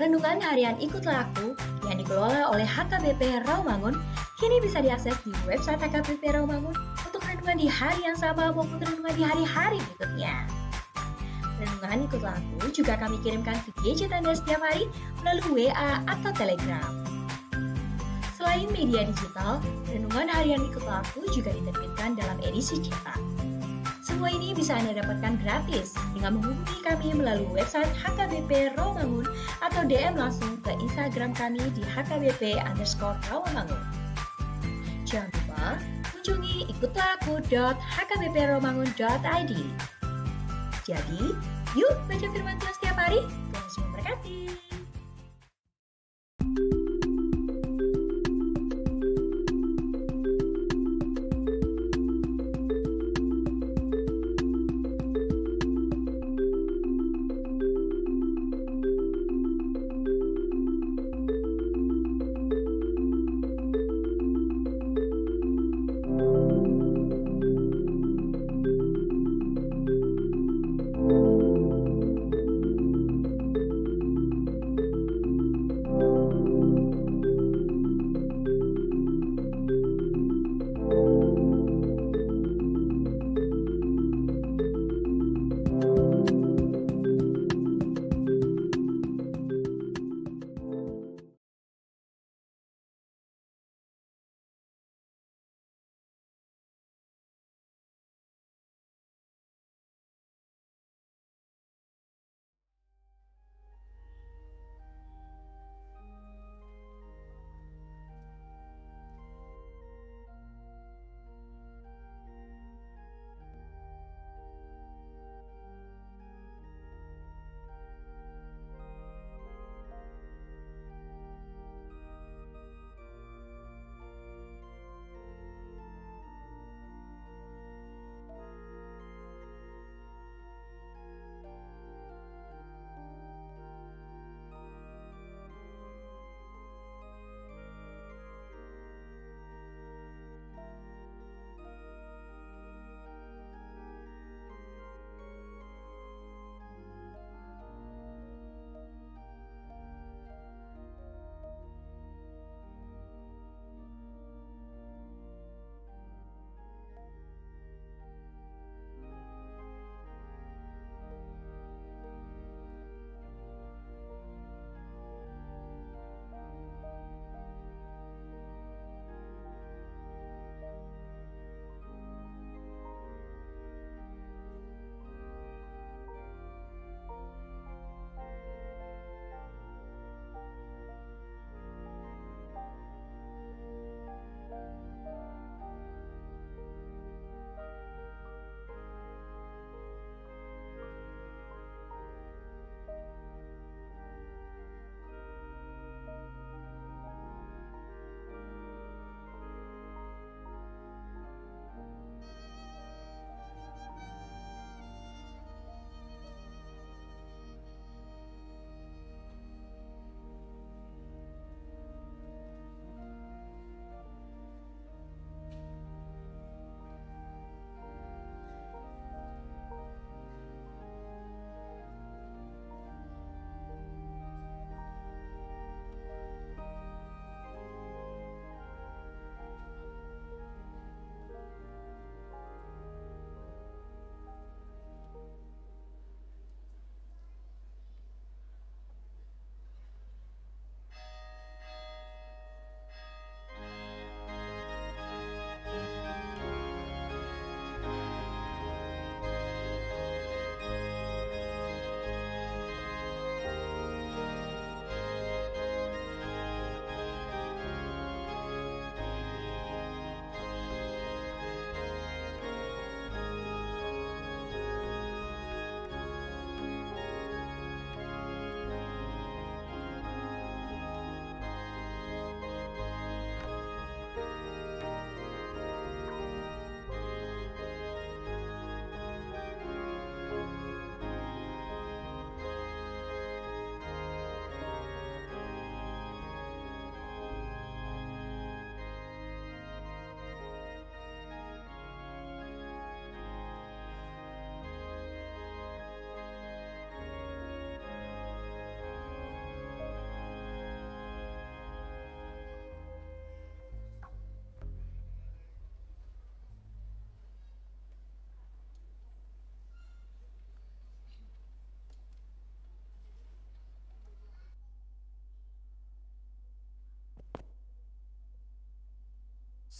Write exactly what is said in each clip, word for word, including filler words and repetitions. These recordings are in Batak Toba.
Renungan harian Ikutlah Aku yang dikelola oleh H K B P Rawamangun kini bisa diakses di website H K B P Rawamangun untuk renungan di hari yang sama maupun renungan di hari-hari berikutnya. Renungan Ikutlah Aku juga kami kirimkan ke gadget Anda setiap hari melalui W A atau Telegram. Selain media digital, renungan harian Ikutlah Aku juga diterbitkan dalam edisi cetak. Semua ini bisa Anda dapatkan gratis dengan menghubungi kami melalui website H K B P Rawamangun atau D M langsung ke Instagram kami di H K B P underscore Rawamangun. Jangan lupa kunjungi ikutlah aku dot H K B P rawamangun dot I D. Jadi, yuk baca firman Tuhan setiap hari. Tuhan Yesus memberkati.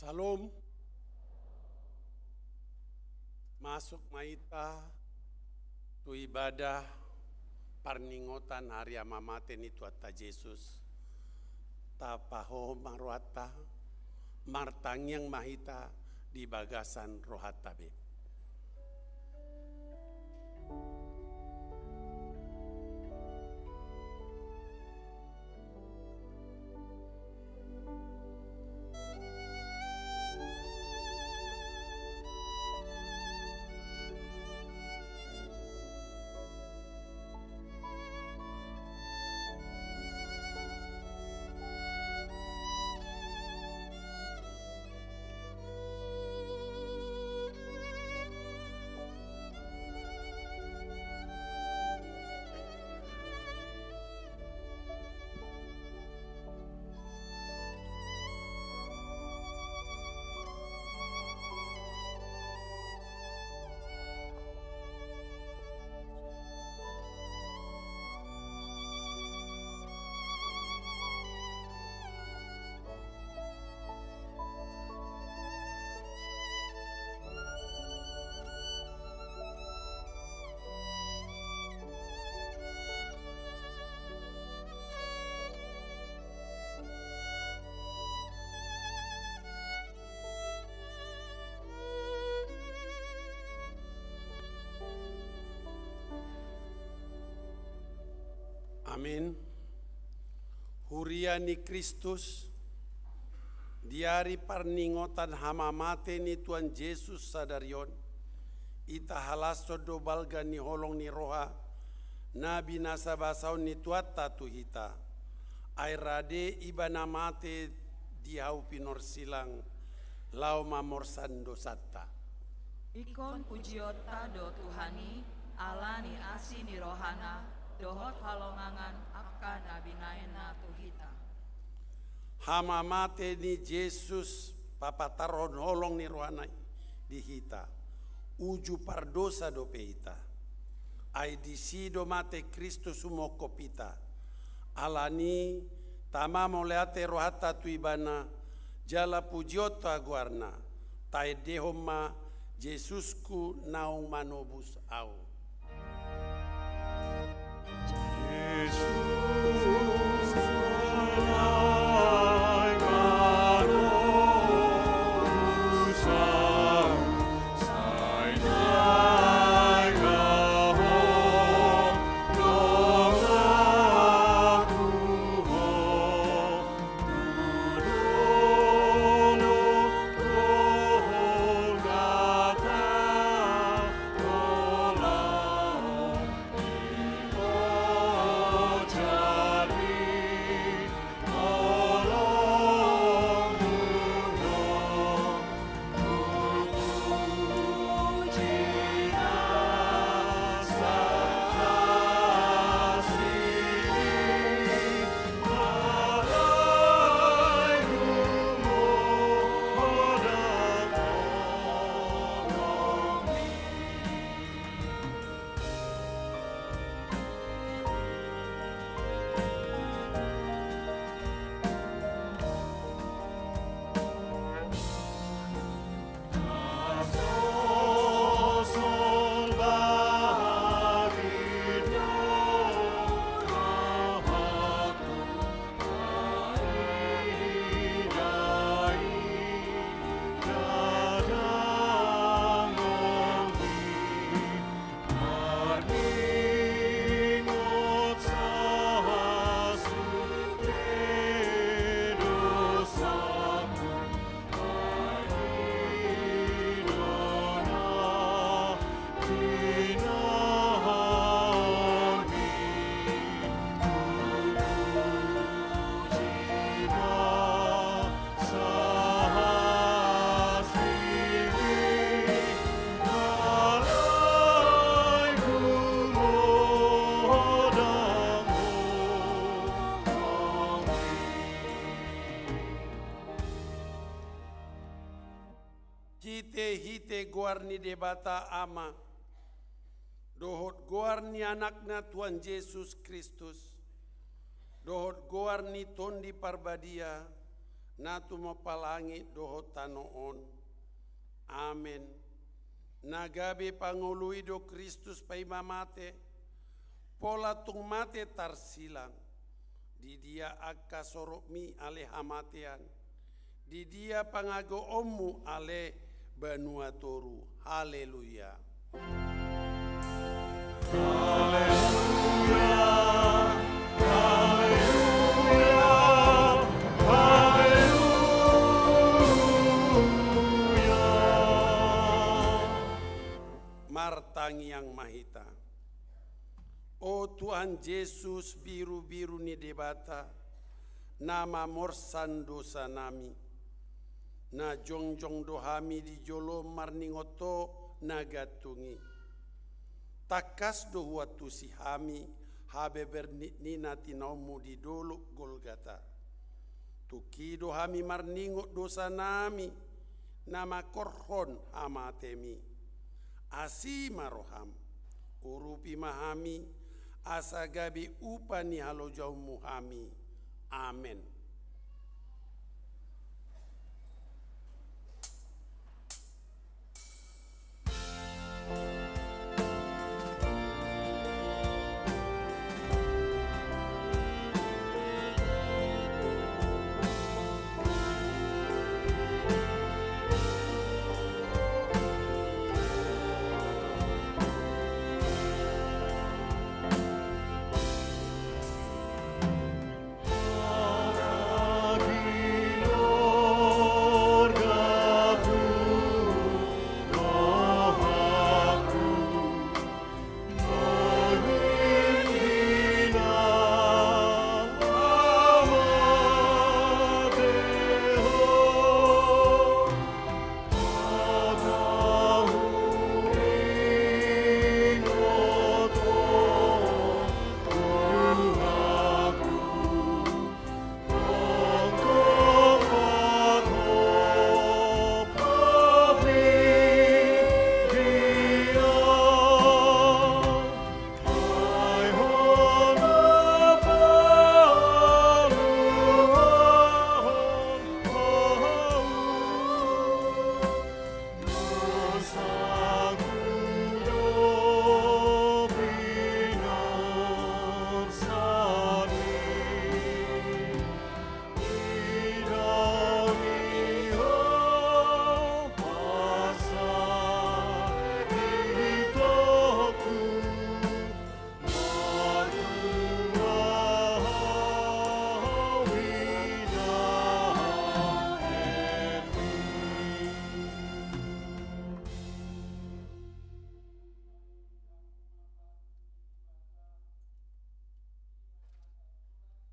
Syalom. Masuk ma hita tu ibadah parningotan hari hamamate ni Tuhanta Jesus. Tapahohom ma rohanta, martangiang ma hita di bagasan rohanta be. Amin. Huria ni Kristus, di ari parningotan hamamate ni Tuhan Jesus sadari on, itahalashon do balga ni holong ni roha na binasabasaon ni Tuhanta tu hita. Ai rade Ibana mate di hau pinorsilang, laho mamorsan dosanta. Ingkon pujionta do Tuhan i, ala ni asi ni rohana dohot halongangan angka na binahenna tu hita. Hamamate ni Jesus papatarhon holong ni rohana i di hita. Uju pardosa dope hita. Ai disi do mate Kristus humongkop hita. Ala ni i, tama mauliate rohanta tu Ibana, jala pujionta goarna. Taendehon ma Jesusku naung manobus ahu. Hite, hite goar ni Debata Ama, dohot goar ni Anakna Tuhan Jesus Kristus, dohot goar ni Tondi Parbadia, na tumompa langit dohot tano on. Amen. Na gabe pangolui do Kristus paima mate, pola tung mate tarsilang. Di dia angka sorokmi ale hamatean? Di dia pangagoonmu ale banua toru? Haleluya. Haleluya, haleluya, haleluya. Martangiang ma hita. O Tuhan Jesus, birubiru ni Debata, na mamorsan dosanami, na jongjong do hami di jolo marningot Ho na gantung i. Tangkas do huantusi hami habeber nitnit na tinaonmu di dolok Golgata. Tung i do hami marningot dosanami na mangkorhon hamatemi. Asi ma roham, urupi ma hami, asa gabe upa ni halojaonmu hami. Amen.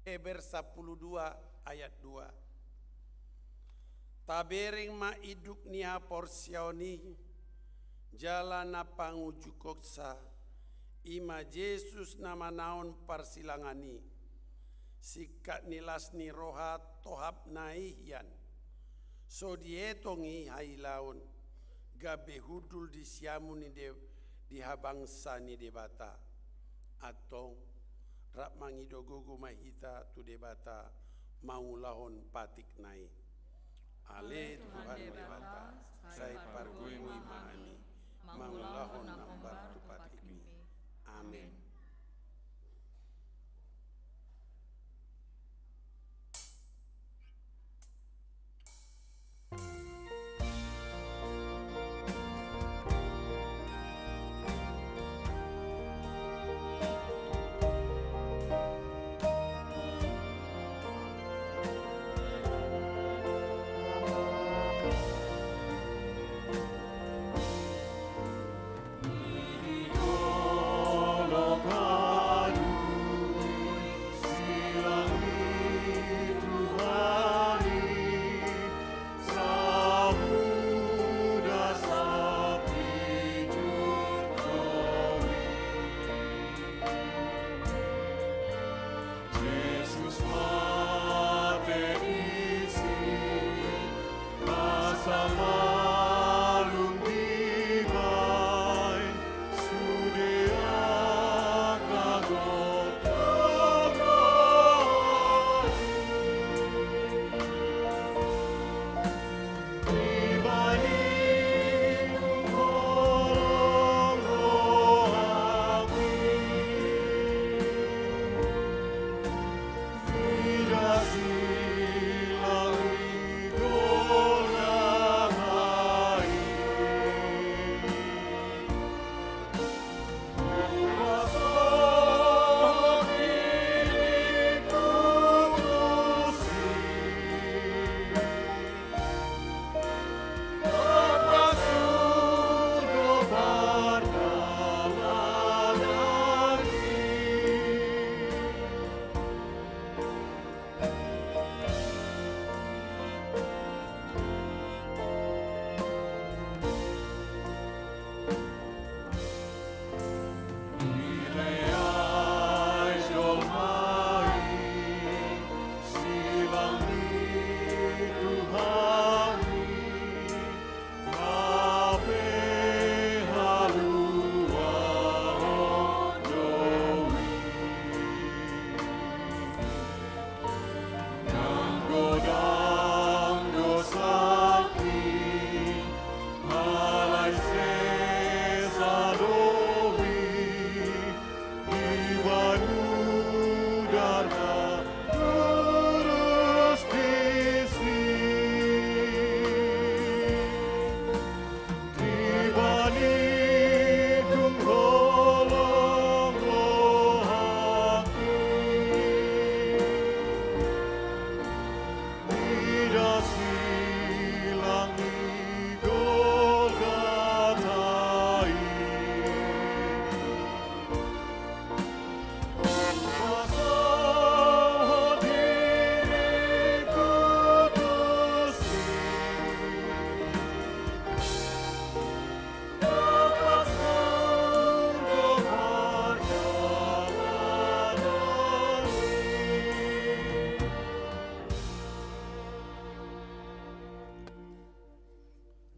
Heber sampulu dua ayat dua. Tabereng ma induk ni haporseaon i, jala na pangujunghonsa, i ma Jesus na manaon parsilangan i. Singkat ni las ni roha tohapna i hian. So dietong i hailaon, gabe hundul di siamun ni De-, di habangsa ni Debata. Antong, rap mangido gogo ma hita tu Debata mangulahon patikna i. Ale Tuhan Debata, sai pargogoi ma hami mangulahon na hombar tu patikmi. Amen.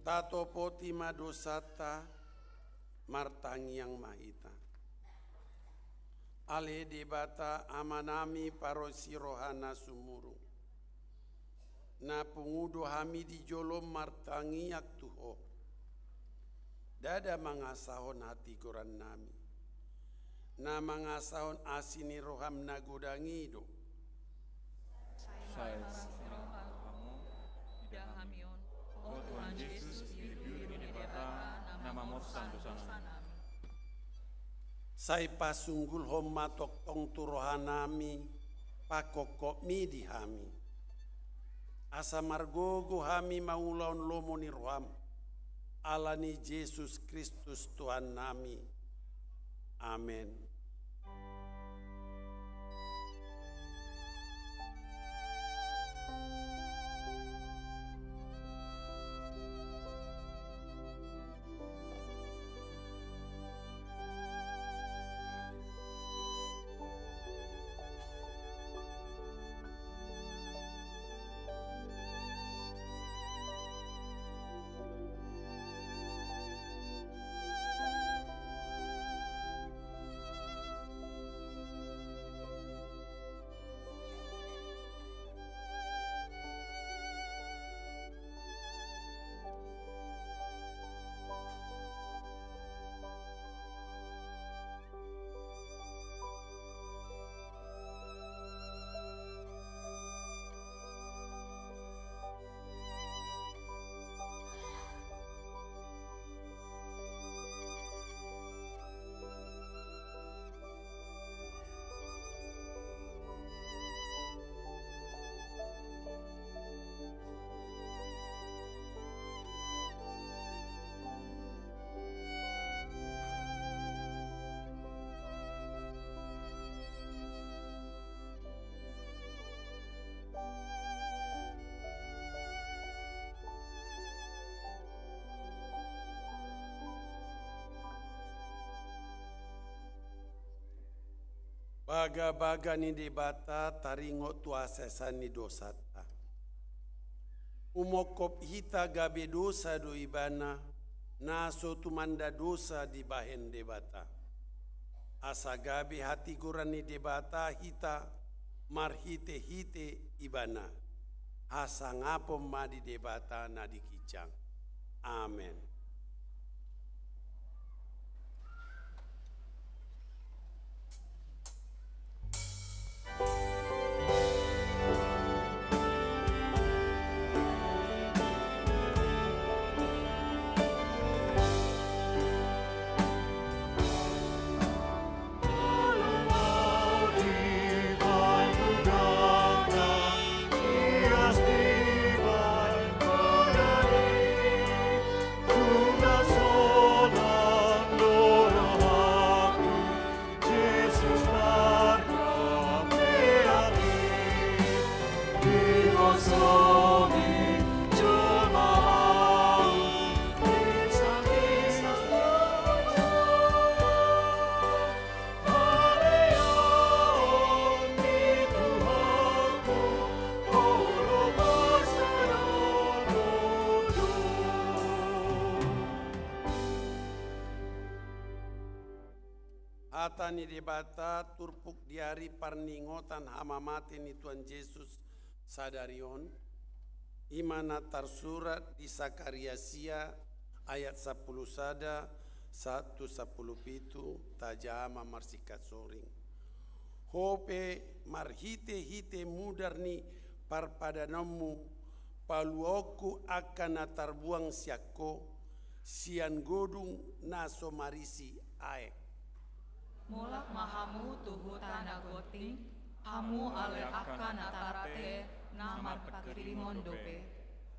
Tatopoti ma dosanta, martangiang ma hita. Ale Debata, Amanami parusi roha na sumurung, na pungu do hami di jolom martangiang tu Ho. Ndada mangasahon hatigorannami, na mangasahon asi ni roham na godang i do. Sai parusi rohamu, ida hami on, o Tuhan Jesus, piu-piu ni Debata, na mamorsan dosanami. Sai pasunggulhon ma tongtong tu rohanami, pangkophopmi di hami, asa margogo hami mangulahon lomo ni roham, ala ni Jesus Kristus Tuhannami. Amen. Bagabaga ni Debata taringot tu haseasean ni dosanta. Umongkop hita gabe dosa do Ibana, na so tumanda dosa dibahen Debata. Asa gabe hatigoran ni Debata hita marhitehite Ibana. Hasangapon ma di Debata na di ginjang. Amen. Hata ni Debata turpuk di ari parningotan hamamate ni Tuhan Jesus sadari on, i ma na tarsurat di Sakaria sia ayat sampulu sada sahat tu sampulu pitu, tajaha ma marsingkat soring. Ho pe marhitehite mudar ni parpadananmu, paluahonku angka na tarbuang sian Ho, sian godung na so marisi aek. Mulak ma hamu tu huta na gonting, hamu ale angka na tarate na marpangkirimon dope.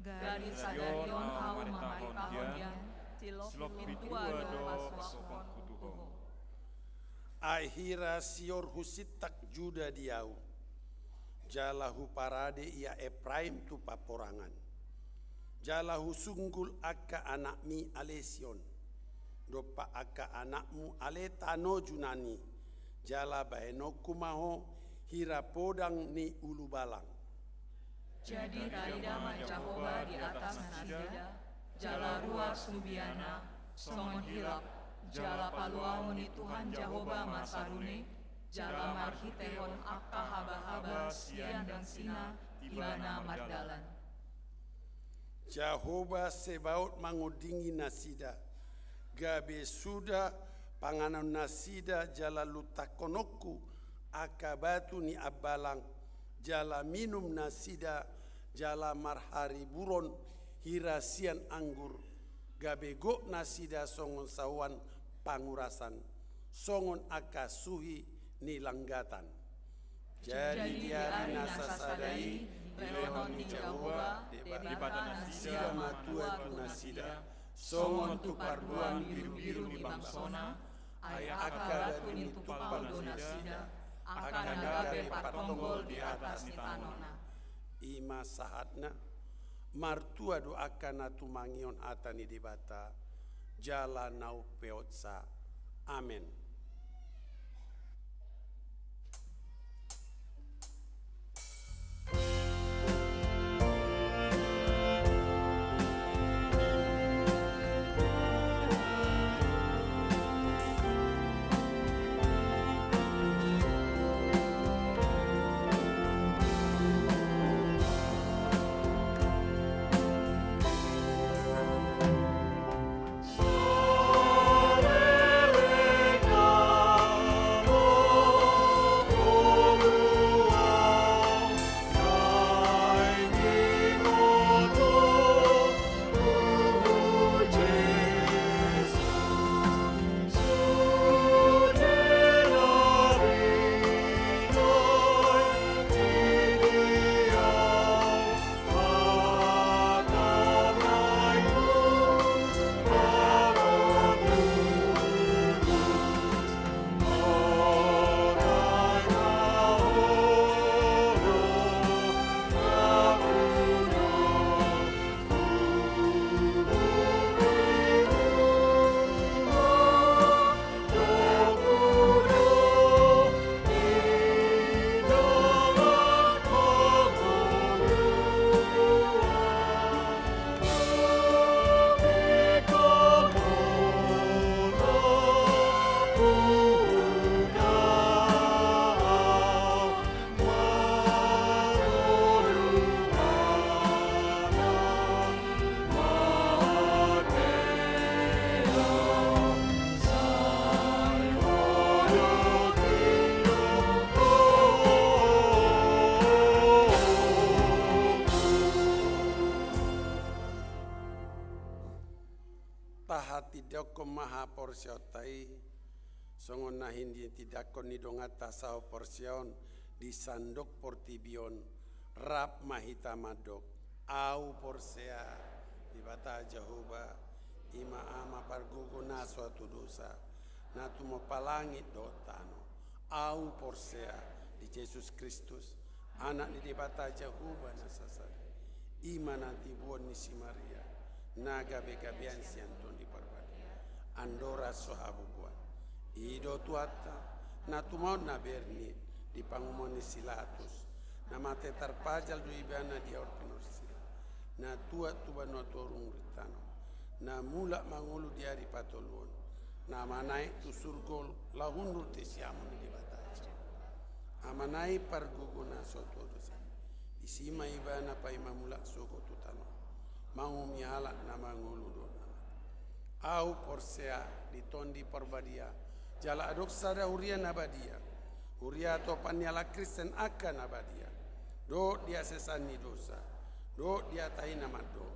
Gari sadari on ahu mamarentahon hian, silop pintua do pasuakonku tu ho. Ai hira sior husintak Juda di ahu, jala huparade ia Epraim tu paporangan. Jala husunggul angka anakmi ale Sion, dompak angka anakmu ale tano Junani, jala bahenonku ma ho hira podang ni ulubalang. Jadi tarida ma Jahowa di atas nasida, jala ruar subiana, songon hilap, jala paluahon ni Tuhan Jahowa ma sarune, jala marhitehon angka habahaba sian dangsina ibana mardalan. Jahowa Sebaot mangondingi nasida, gabe suda panganon nasida jala luntangkononku angka batu ni ambalang, jala minum nasida jala marhariburon hira sian anggur, gabe gok nasida songon saoan pangurasan, songon angka suhi ni langgatan. Jadi di ari na sasada i dilehon ni Jahowa Debata nasida ma tua tu nasida, songon tu parbuan birubiru ni bangsona, ai angka batu ni tumpal do nasida, angka na gabe partonggol di atas ni tanona. I ma sahatna. Martua do angka na tumangihon hata ni Debata jala na umpeopsa. Amen. Tahatindangkon ma haporseaonta i, songon na hinitindangkon ni donganta sahaporseaon di sandok portibi on, rap ma hita mandok. Ahu porsea, Debata Jahowa, i ma Ama pargogo na so hatudosa, na tumompa langit dohot tano. Ahu porsea di Jesus Kristus, Anak ni Debata Jahowa na sasada, i ma na tibuan ni si Maria, na gabegabean sian Tondi Parbadia, andora so habubuan. I do Tuhanta, na tumaon na berni di pangumoan ni si Latus, na mate tarpajal do ibana di aor pinorsila, na tuat tu banua toru ngolu ni tano, na mulak mangolu di ari patoluhon, na manaek tu surgo laho hundul tu siamun ni Debata. Ama nai pargogo na so hatudosa, disi ma ibana paima mulak sogot tu tano, manguhumi halak na mangolu dohot na mate. Ahu porsea di Tondi Parbadia, jala adong sada huria na badia, Huria topan ni halak Kristen angka na badia, dohot di hasesaon ni dosa, dohot di hata i na mandok,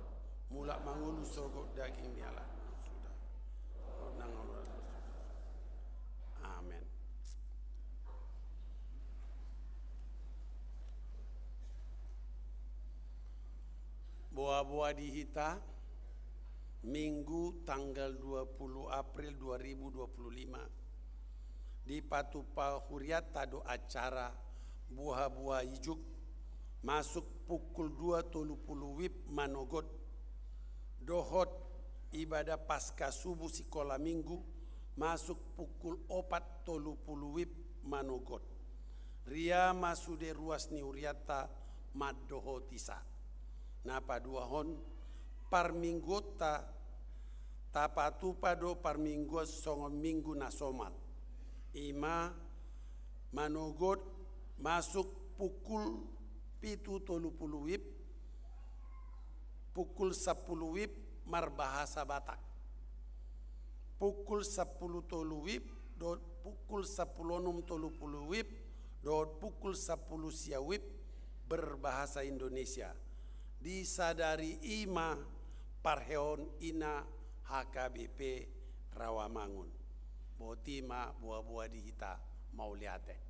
mulak mangolu sogot daging ni halak na suda. Dohot na ngolu suda. Amen. Boa-boa di hita, Minggu tanggal dua puluh April dua ribu dua puluh lima. Dipatupa hurianta do acara boha-boha ijuk, masuk pukul dua tolu pulu wib manogot, dohot ibadah Paskah subuh sikola Minggu, masuk pukul opat tolu pulu wib manogot. Ria ma sude ruas ni hurianta mandohoti sa. Na paduahon, parmingguonta tapatupa do parmingguon songon Minggu na somal. I ma manogot masuk pukul pitu tolu pulu wib, pukul sampulu wib marbahasa Batak. Pukul sampulu tolu wib dohot pukul sampulu onom tolu pulu wib dohot pukul sampulu sia wib berbahasa Indonesia. Disadari i ma parheon ina H K B P Rawamangun. Boti ma boa-boa di hita, mauliate.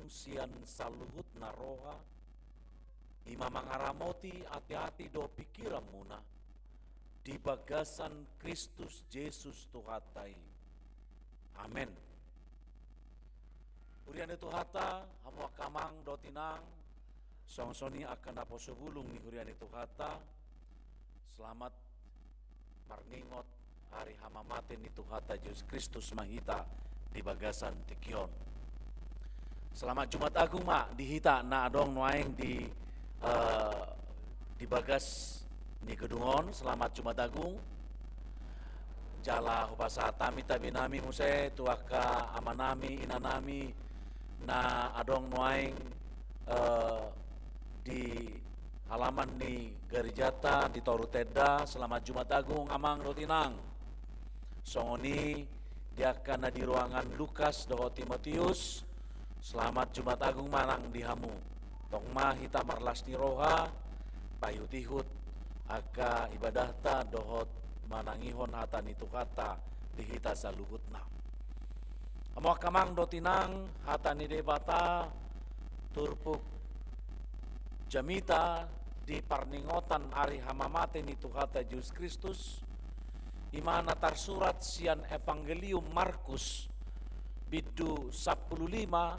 sian saluhutna roha, i ma mangaramoti ateate dohot pingkiranmuna, di bagasan Kristus Jesus Tuhanta i. Amen. Huria ni Tuhanta, hamu angka amang dohot inang, songon i angka naposobulung ni huria ni Tuhanta, selamat marningot ari hamamate ni Tuhanta Jesus Kristus ma hita di bagasan tingki on. Selamat Jumat Agung ma di hita na adong nuaeng di, eh, di bagas ni gedung on, selamat Jumat Agung. Jala hupasahat hami tabe nami muse tu angka amanami, inanami, na adong nuaeng, eh, di halaman ni garejata di Toru Tenda, selamat Jumat Agung, amang dohot inang. Songon i di angka na di ruangan Lukas dohot Timotius, selamat Jumat Agung ma nang di hamu. Tong ma hita marlas ni roha, paihut-ihut angka ibadahta dohot manangihon hata ni Tuhanta di hita saluhutna. Hamu angka amang dohot inang, hata ni Debata turpuk jamita di parningotan ari hamamate ni Tuhanta Jesus Kristus, i ma na tarsurat sian Evangelium Markus, bindu sampulu lima,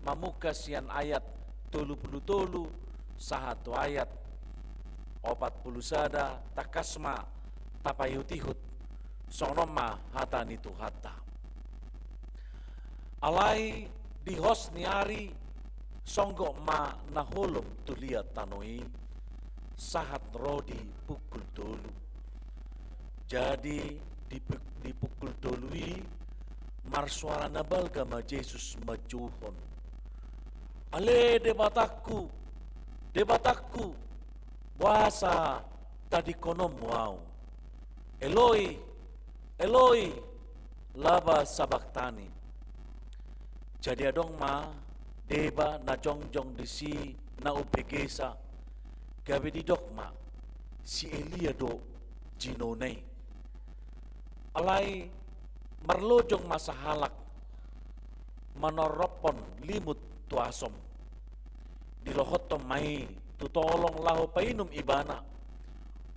mamungka sian ayat tolu pulu tolu sahat tu ayat opat pulu sada, tangkas ma tapaihut-ihut. Songon on ma hata ni Tuhanta. Alai di hos ni ari songgop ma na holom tu liat tano i, sahat ro di pukul tolu. Jadi di pu-, di pukul tolu i marsuara na balga ma Jesus manjouhon: Ale Debatangku, Debatangku, boasa tadingkononmu ahu? Eloi, Eloi, lama sabaktani? Jadi adong ma deba na jongjong disi na umbegesa, gabe didok ma: Si Elia do jinouna i. Alai marlojong ma sahalak manorrophon limut tu asom. Dilohothon ma i tu tolong laho painum ibana.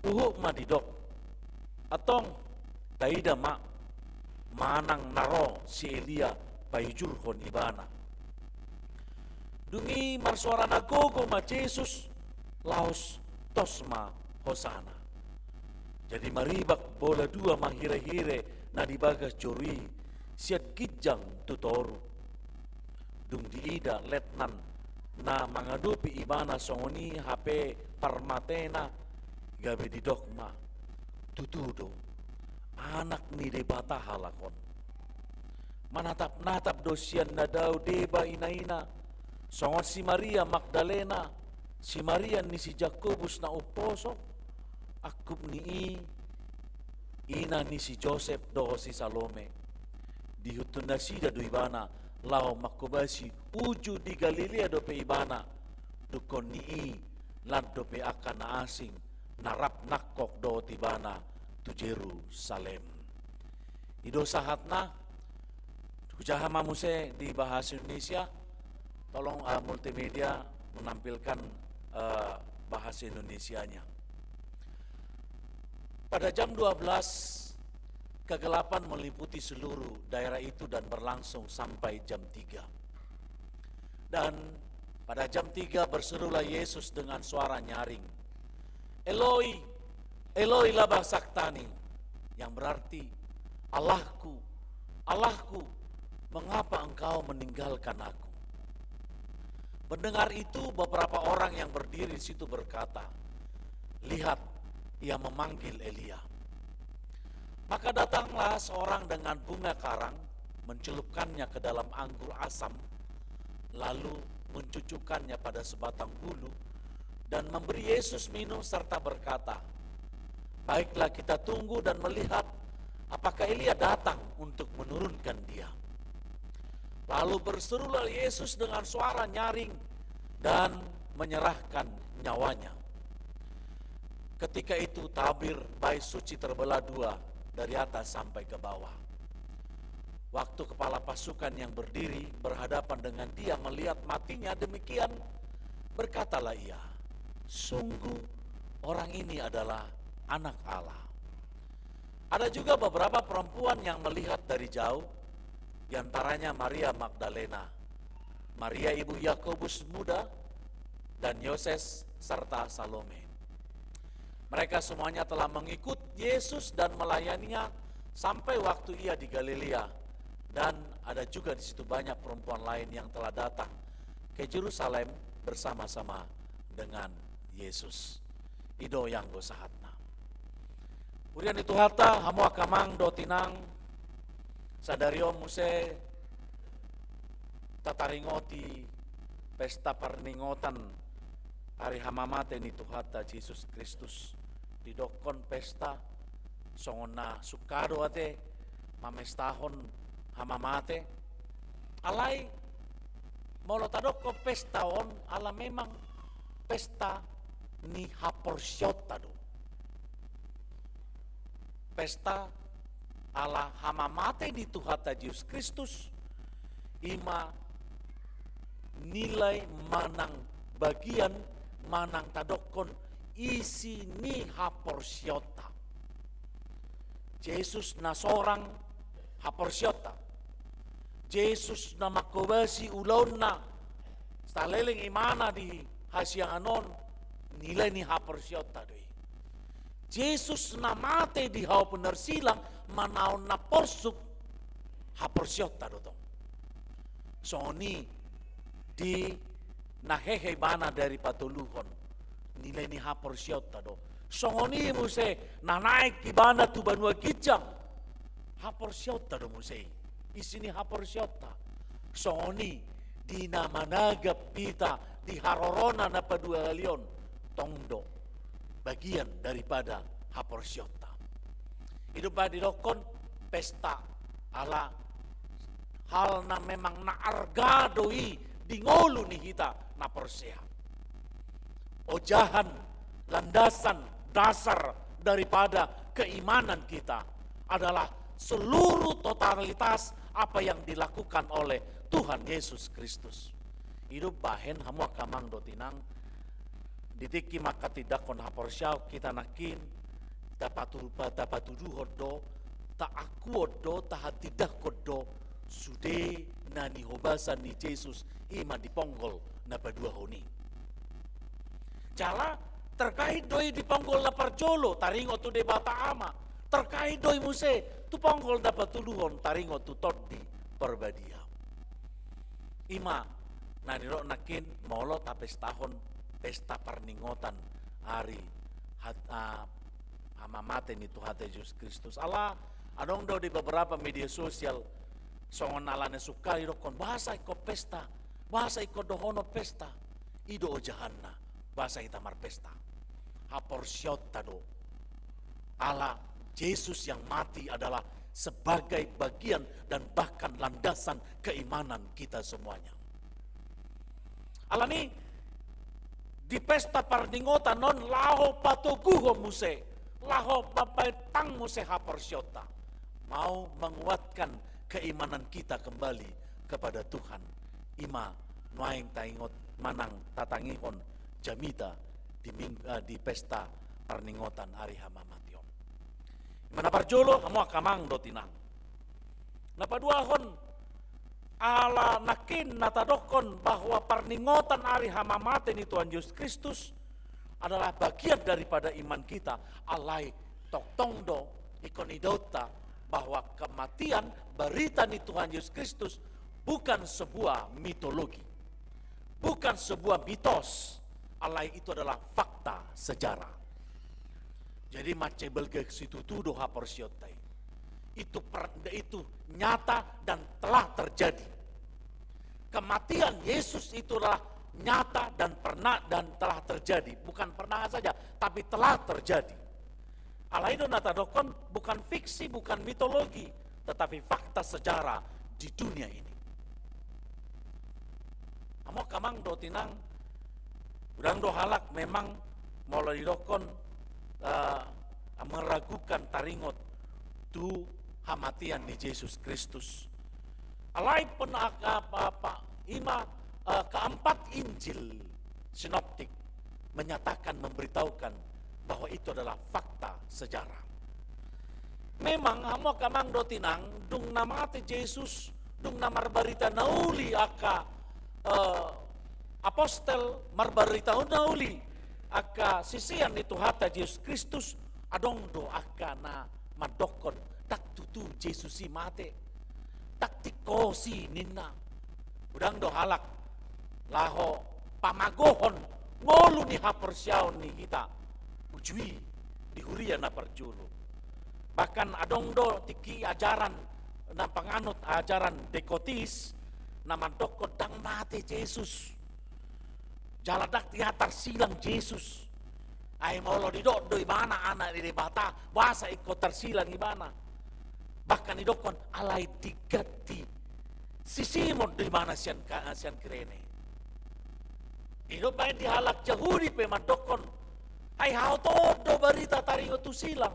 Huhut ma didok: Antong, taida ma manang na ro si Elia paijurhon ibana. Dung i marsuara na gogo ma Jesus, laos tos ma hosana. Jadi maribak bola dua ma hirehire na di bagas joro i, sian ginjang tu toru. Dung diida letnan na mangadopi ibana songon i hape parmatena, gabe didok ma: Tutu do, Anak ni Debata halak on. Manatap-natap do sian na dao deba ina-ina, songon si Maria Magdalena, si Maria ni si Jakobus na umposo, angkup ni i, ina ni si Josep dohot si Salome. Diihuthon nasida do ibana laho manghobasi uju di Galilea dope ibana, dungkon ni i lan dope angka na asing na rap nangkok dohot ibana tu Jerusalem. I do sahatna. Hujaha ma muse di bahasa Indonesia. Tolong, eh, multimedia menampilkan, eh, bahasa Indonesianya. Pada jam dua belas, kegelapan meliputi seluruh daerah itu dan berlangsung sampai jam tiga. Dan pada jam tiga berserulah Yesus dengan suara nyaring, "Eloi, Eloi, lama sabaktani?" Yang berarti, "Allahku, Allahku, mengapa Engkau meninggalkan aku?" Mendengar itu, beberapa orang yang berdiri di situ berkata, "Lihat, Ia memanggil Elia." Maka datanglah seorang dengan bunga karang, mencelupkannya ke dalam anggur asam, lalu mencucukkannya pada sebatang bulu, dan memberi Yesus minum serta berkata, "Baiklah, kita tunggu dan melihat apakah Elia datang untuk menurunkan Dia." Lalu berserulah Yesus dengan suara nyaring dan menyerahkan nyawanya. Ketika itu tabir bait suci terbelah dua dari atas sampai ke bawah. Waktu kepala pasukan yang berdiri berhadapan dengan dia melihat matinya demikian, berkatalah ia, "Sungguh orang ini adalah Anak Allah." Ada juga beberapa perempuan yang melihat dari jauh, di antaranya Maria Magdalena, Maria ibu Yakobus Muda, dan Yoses, serta Salome. Mereka semuanya telah mengikut Yesus dan melayaninya sampai waktu ia di Galilea, dan ada juga di situ banyak perempuan lain yang telah datang ke Yerusalem bersama-sama dengan Yesus. I do i anggo sahatna. Huria ni Tuhanta, hamu angka amang dohot inang, sadari on muse tataringoti pesta parningotan ari hamamate ni Tuhanta Jesus Kristus. Didokkon pesta, songon na sungka do ate mamestahon hamamate. Alai molo tadokkon pesta on, ala memang pesta ni haporseaonta do. Pesta ala hamamate ni Tuhanta Jesus Kristus, i ma nilai manang bagian manang tadokkon isi ni haporseaonta. Jesus na sorang haporseaonta. Jesus na manghobasi ulaonna saleleng ibana di hasiangan on, nilai ni haporseaonta do i. Jesus na mate di hau pinarsilang manaon na porsuk, haporseaonta do tong. Songon i di na hehe ibana dari patoluhon, nilai ni haporseaonta do. Songon i muse na naek ibana tu banua ginjang, haporseaonta do muse i, isi ni haporseaonta. Songon i di na managap hita di harorona na paduahalion, tong do bagian daripada haporseaonta. I do umbahen didokkon pesta, ala hal na memang na arga do i di ngolu ni hita na porsea. Ojahan, landasan, dasar daripada keimanan kita adalah seluruh totalitas apa yang dilakukan oleh Tuhan Yesus Kristus. I do umbahen hamu angka amang dohot inang, di tingki manghatindanghon haporseaon hita nangkin, tapatu-, tapatuduhon do, taanguhon do, tahatindangkon do sude na nihobasan ni Jesus i ma di ponggol na paduahon i. Jala terkait do i di ponggol na parjolo taringot tu Debata Ama, terkait do i muse tu ponggol na patoluhon taringot tu Tondi Parbadia. I ma na nidok nangkin molo tapestahon pesta parningotan ari hat-, ah, hamamate ni Tuhanta Jesus Kristus. Ala adong do di beberapa media sosial songon ala na sungka didokkon, boasa ingkon pesta, boasa ingkon dohonon pesta. I do ojahanna boasa hita marpesta. Haporseaonta do. Ala Jesus yang mati adalah sebagai bagian dan bahkan landasan keimanan kita semuanya. Alani di pesta parningotan on laho patoguhon muse, laho mambahen tang muse haporseaonta, mau menguatkan keimanan kita kembali kepada Tuhan. I ma nuaeng taingot manang tatangihon jamita di ming-, eh, di pesta parningotan ari hamamate on. I ma na parjolo hamu angka amang dohot inang. Na paduahon, ala nangkin na tadokkon bahwa parningotan ari hamamate ni Tuhan Yesus Kristus adalah bagian daripada iman kita, alai tongtong do ingkon idaonta bahwa kematian, berita ni Tuhan Yesus Kristus bukan sebuah mitologi, bukan sebuah mitos, alai itu adalah fakta sejarah. Jadi mansai balga situtu do haporseaonta i. Itu per-, itu nyata dan telah terjadi. Kematian Yesus itu adalah nyata dan pernah dan telah terjadi. Bukan pernah saja, tapi telah terjadi. Alai do na tadokkon bukan fiksi, bukan mitologi, tetapi fakta sejarah di dunia ini. Hamu angka amang dohot inang, godang do halak memang molo didokkon, eh, meragukan taringot tu hamatean ni Jesus Kristus. Alai pun aka apa, apa, ima, eh, keempat Injil sinoptik menyatakan, memberitahukan bahwa itu adalah fakta sejarah. Memang hamu angka amang dohot inang, dung na mate Jesus, dung na marbarita na uli angka, eh, apostel, marbarita na uli angka sisean ni Tuhanta Jesus Kristus, adong do angka na mandokkon, ndang tutu Jesus i mate. Ndang tingkos i ninna. Godang do halak laho pamagohon ngolu ni haporseaon ni hita uju i di huria na parjolo. Bahkan adong do tingki ajaran na panganut ajaran dekotis na mandokkon ndang mate Jesus. Jala ndang ia tarsilang Jesus. Ai molo didok do ibana anak ni Debata, boasa ingkon tarsilang ibana? Bahkan didokkon alai diganti si Simon do ibana sian, sian Kirene. Didok baen di halak Jahudi pe mandokkon, ai hatohoton do barita taringot tu silang.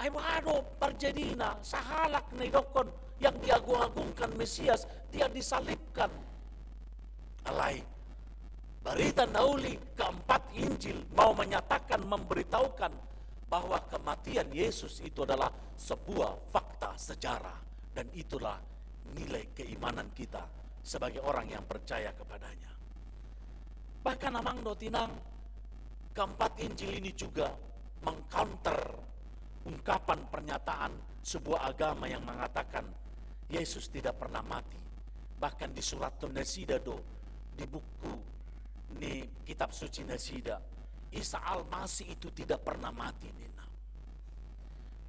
Ai boha do parjadina, sahalak na didokkon yang diagung-agungkan Mesias, dia disalibkan. Alai, barita na uli keempat Injil mau menyatakan, memberitahukan bahwa kematian Yesus itu adalah sebuah fakta sejarah, dan itulah nilai keimanan kita sebagai orang yang percaya kepadanya. Bahkan amang dohot inang, keempat Injil ini juga mengcounter ungkapan pernyataan sebuah agama yang mengatakan Yesus tidak pernah mati. Bahkan disurathon nasida do di buku ni kitab suci nasida, Isa Al-Masih itu tidak pernah mati ninna.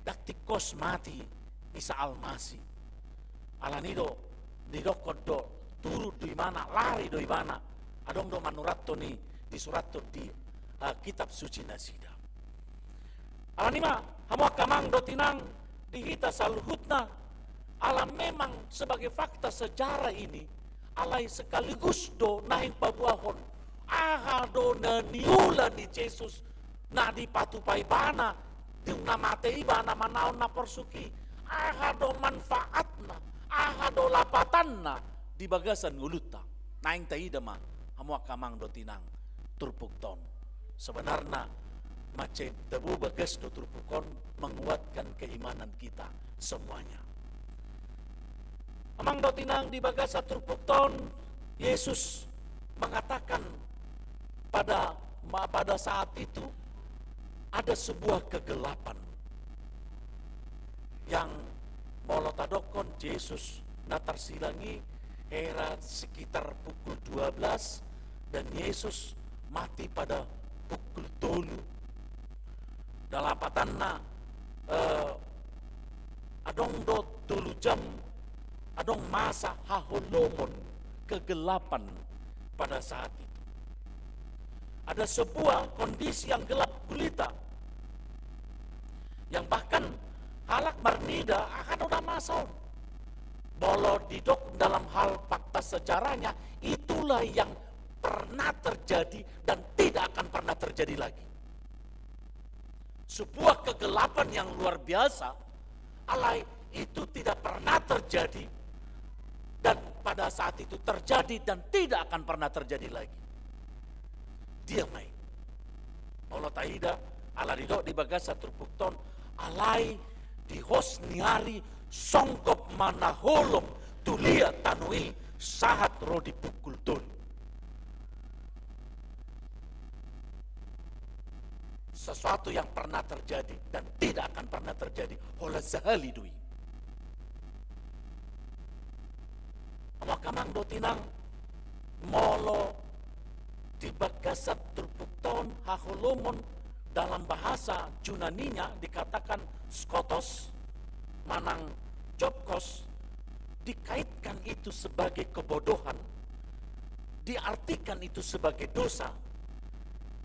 Ndang tingkos mati Isa Al-Masih. Alani do didokkon do, turun do ibana, lari do ibana. Adong do manurathon i, disurathon di, eh, kitab suci nasida. Alani ma, hamu angka amang dohot inang, di hita saluhutna, ala memang sebagai fakta sejarah ini, alai sekaligus do naeng paboahon aha do na niula ni Jesus na dipatupa ibana, dung na mate ibana manaon na porsuk i, aha do manfaatna, aha do lapatanna di bagasan ngolunta. Naeng taida ma, hamu angka amang dohot inang, turpukta on. Sebenarna mansai tabo bagas do turpuk on menguatkan keimanan kita semuanya. Amang dohot inang, di bagasan turpukta on, Yesus mengatakan pada, ma-, pada saat itu ada sebuah kegelapan yang molo tadokkon Jesus na tarsilang i hera sekitar pukul dua belas dan Yesus mati pada pukul tolu. Lapatanna, eh, adong do tolu jam, adong masa haholomon, kegelapan pada saat itu. Ada sebuah kondisi yang gelap gulita, yang bahkan halak marnida, aha do na masa on? Molo didok dalam hal fakta sejarahnya, itulah yang pernah terjadi dan tidak akan pernah terjadi lagi. Sebuah kegelapan yang luar biasa, alai itu tidak pernah terjadi, dan pada saat itu terjadi dan tidak akan pernah terjadi lagi. Dia main. Molo taida, ala didok di bagasan turpukta on, alai di hos ni ari songgop ma na holom tu liat tano i sahat ro di pukul tolu. Sesuatu yang pernah terjadi dan tidak akan pernah terjadi, holan sahali do i. Hamu angka amang dohot inang, molo di bagasan turpukta on, haholomon, dalam bahasa Junaninya dikatakan skotos manang jokkos, dikaitkan itu sebagai kebodohan, diartikan itu sebagai dosa,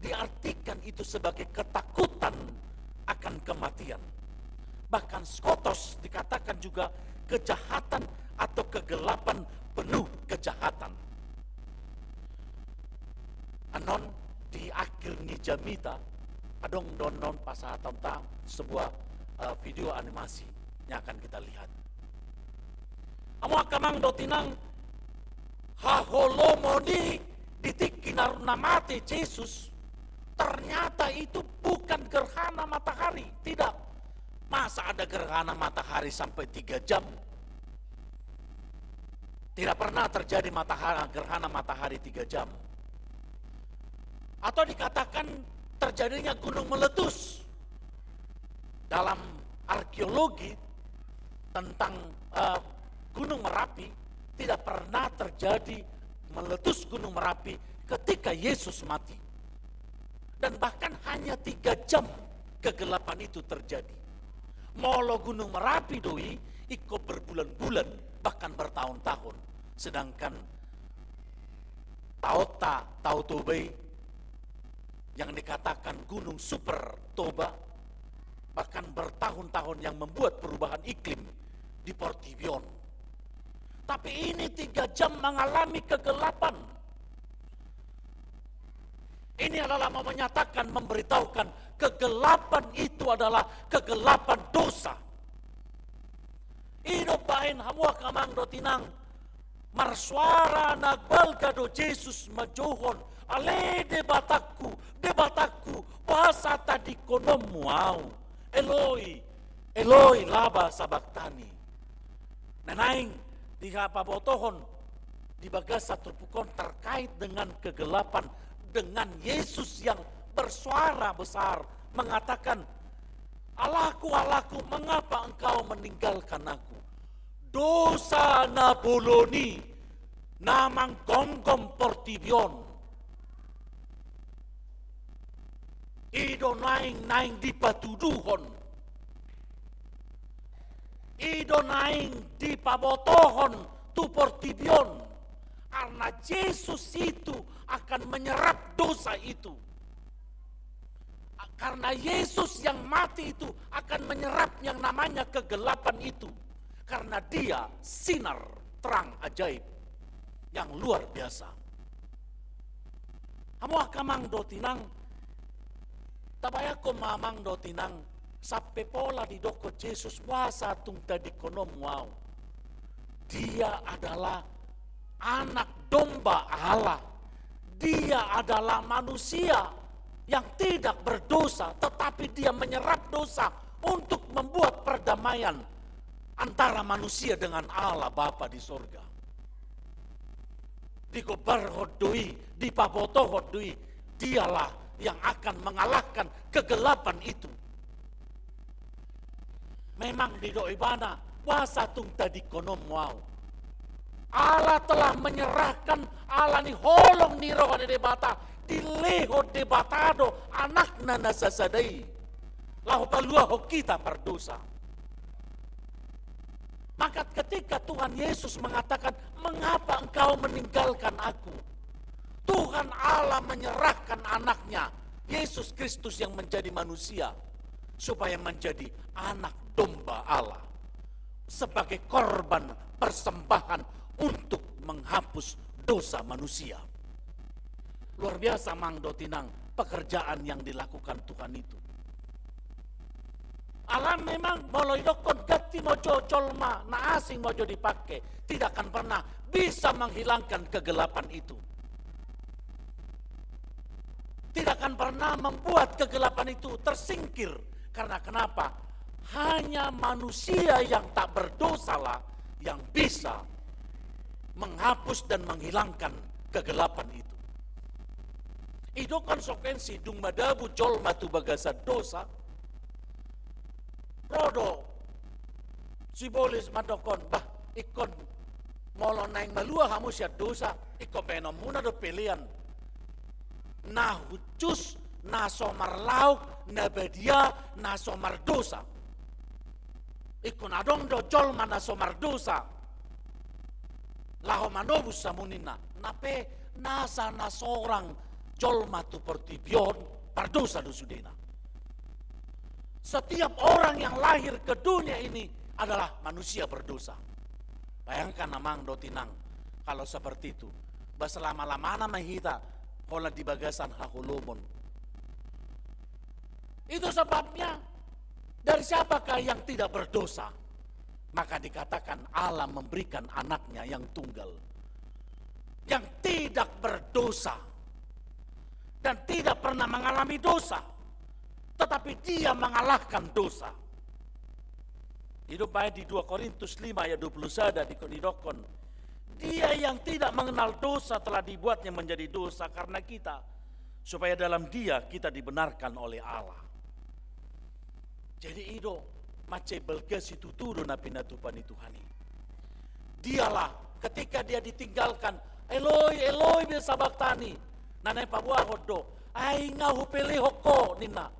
diartikan itu sebagai ketakutan akan kematian. Bahkan skotos dikatakan juga kejahatan atau kegelapan penuh kejahatan. Annon di akhir ni jamita, adong do annon pasahatonta sebuah, eh, video animasi yang akan kita lihat. Hamu angka amang dohot inang, haholomon i di tingki na, na mate Jesus, ternyata itu bukan gerhana matahari, tidak. Masa ada gerhana matahari sampai tiga jam? Tidak pernah terjadi matahari, gerhana matahari tiga jam. Atau dikatakan terjadinya gunung meletus. Dalam arkeologi tentang, eh, Gunung Merapi, tidak pernah terjadi meletus Gunung Merapi ketika Yesus mati. Dan bahkan hanya tiga jam kegelapan itu terjadi. Molo Gunung Merapi do i, ingkon berbulan-bulan, bahkan bertahun-tahun. Sedangkan Tao Ta-, Tao Toba i, yang dikatakan gunung super Toba, bahkan bertahun-tahun yang membuat perubahan iklim di portibi on. Tapi ini tiga jam mengalami kegelapan. Ini adalah mau menyatakan, memberitahukan kegelapan itu adalah kegelapan dosa. I do umbahen, hamu angka amang dohot inang, marsoara na balga do Jesus manjouhon: Ale Debatangku, Debatangku, boasa tadingkononmu ahu? Eloi, Eloi, lama sabakhtani. Na naeng dipabotohon di bagasan turpuk on terkait dengan kegelapan, dengan Yesus yang bersuara besar mengatakan, "Allahku, Allahku, mengapa Engkau meninggalkan Aku?" Dosa na bolon i na manggomgom portibi on, i do naeng, naeng dipatuduhon, i do naeng dipabotohon tu portibi on. Karena Jesus itu akan menyerap dosa itu. Karena Yesus yang mati itu akan menyerap yang namanya kegelapan itu. Karena Dia sinar terang ajaib yang luar biasa. Hamu angka amang dohot inang, tabayangkon ma amang dohot inang, sampe pola didokkon Jesus: "Boasa tung tadingkononmu Ahu?" Dia adalah Anak Domba Allah. Dia adalah manusia yang tidak berdosa, tetapi Dia menyerap dosa untuk membuat perdamaian antara manusia dengan Allah Bapa di sorga. Digombarhon do i, dipabotohon do i, Dialah yang akan mengalahkan kegelapan itu. Memang didok Ibana: "Boasa tung tadingkononmu Ahu?" Allah telah menyerahkan, alani holong ni roha ni Debata, dilehon Debata do Anakna na sasada i laho paluahon hita pardosa. Maka ketika Tuhan Yesus mengatakan, "Mengapa Engkau meninggalkan Aku?" Tuhan Allah menyerahkan Anaknya, Yesus Kristus yang menjadi manusia, supaya menjadi Anak Domba Allah, sebagai korban persembahan untuk menghapus dosa manusia. Luar biasa, amang dohot inang, pekerjaan yang dilakukan Tuhan itu. Alai memang molo didokkon ganti ma jo jolma na asing ma jo dipake, tidak akan pernah bisa menghilangkan kegelapan itu. Tidak akan pernah membuat kegelapan itu tersingkir. Karena kenapa? Hanya manusia yang tak berdosalah yang bisa menghapus dan menghilangkan kegelapan itu. I do konsekuensi, dung madabu jolma tu bagasan dosa, ro do sibolis mandokkon: "Bah, ingkon molo naeng malua hamu sian dosa, ingkon baenonmuna do pelean na hushus, na so marlaok, na badia, na so mardosa. Ingkon adong do jolma na so mardosa laho manobus hamu," ninna. Na pe nasa na sorang jolma tu portibi on, pardosa do sudena. Setiap orang yang lahir ke dunia ini adalah manusia berdosa. Bayangkan, amang dohot inang, kalau seperti itu, bah selama-lamana ma hita holan di bagasan haholomon. Itu sebabnya, dari siapakah yang tidak berdosa? Maka dikatakan Allah memberikan anaknya yang tunggal, yang tidak berdosa dan tidak pernah mengalami dosa, tetapi dia mengalahkan dosa. Didok baen di dua Korintus lima ayat dua puluh sada, di, didokkon, Dia yang tidak mengenal dosa telah dibuatnya menjadi dosa karena kita, supaya dalam Dia kita dibenarkan oleh Allah. Jadi i do, mansai balga situtu do na pinatupa ni Tuhan i. Dialah, ketika dia ditinggalkan, "Eloi, Eloi, ma sabachthani?" Na naeng paboahon do, "Ai nga hupelehon ho," ninna.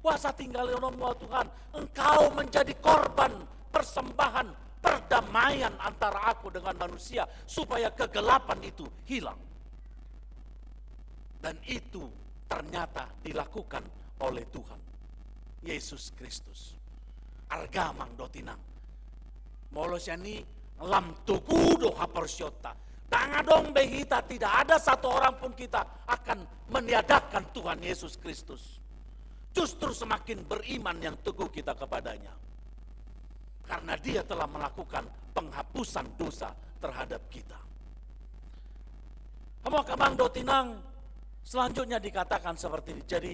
"Boasa tinggalhononmu ahu, Tuhan? Engkau menjadi korban persembahan perdamaian antara aku dengan manusia, supaya kegelapan itu hilang." Dan itu ternyata dilakukan oleh Tuhan Yesus Kristus. Arga amang dohot inang, molo sian i lam togu do haporseaonta. Ndang adong be hita, tidak ada satu orang pun kita akan meniadakan Tuhan Yesus Kristus. Justru semakin beriman yang teguh kita kepada-Nya. Karena Dia telah melakukan penghapusan dosa terhadap kita. Hamu angka amang dohot inang, selanjutnya dikatakan seperti ini. Jadi,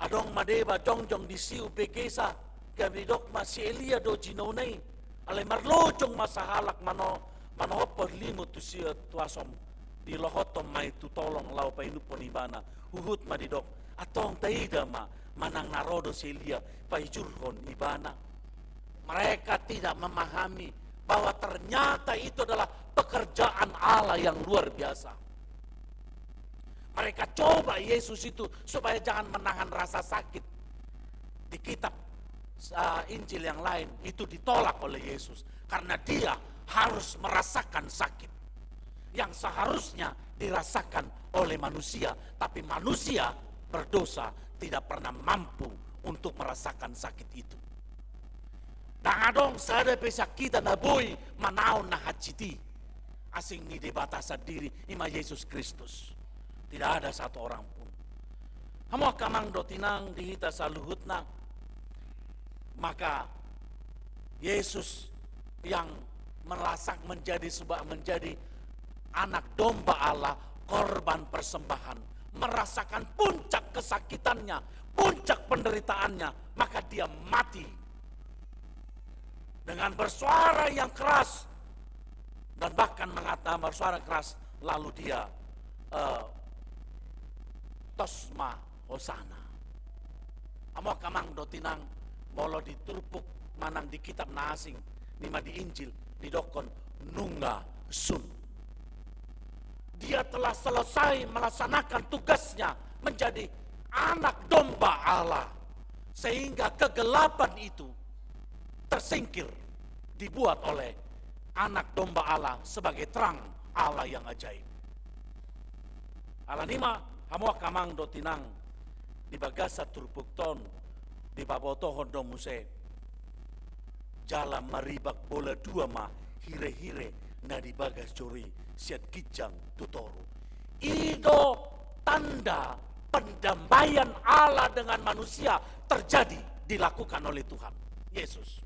adong ma deba jongjong disi umbegesa, gabe didok ma si Elia do jinouna i. Alai marlojong ma sahalak mano-, manohophon limu tu si-, tu asom. Dilohothon ma i tu tolong laho painumhon ibana. Huhut ma didok, "Antong taida ma, manang na ro do si Elia paijurhon ibana." Mereka tidak memahami bahwa ternyata itu adalah pekerjaan Allah yang luar biasa. Mereka coba Yesus itu supaya jangan menahan rasa sakit. Di kitab, eh, Injil yang lain, itu ditolak oleh Yesus karena Dia harus merasakan sakit yang seharusnya dirasakan oleh manusia, tapi manusia berdosa tidak pernah mampu untuk merasakan sakit itu. Ndang adong sada pe sian hita na boi manaon na hansit i asing ni Debata sandiri, i ma Yesus Kristus. Tidak ada satu orang pun. Hamu angka amang dohot inang, di hita saluhutna, maka Yesus yang merasak menjadi seba-, menjadi anak domba Allah, korban persembahan, merasakan puncak kesakitannya, puncak penderitaannya, maka Dia mati dengan bersuara yang keras dan bahkan mengata-, bersuara keras, lalu Dia, eh, "Tos ma hosana." Hamu angka amang dohot inang, molo di turpuk manang di kitab na asing, i ma di Injil, didokkon, "Nunga sun." Dia telah selesai melaksanakan tugasnya menjadi anak domba Allah, sehingga kegelapan itu tersingkir, dibuat oleh anak domba Allah sebagai terang Allah yang ajaib. Alani i ma, hamu angka amang dohot inang, di bagasan turpukta on dipabotohon do muse jala maribak bola dua ma hirehire na di bagas joro i sian ginjang tu toru. I do tanda pendamaian Allah dengan manusia terjadi, dilakukan oleh Tuhan Yesus.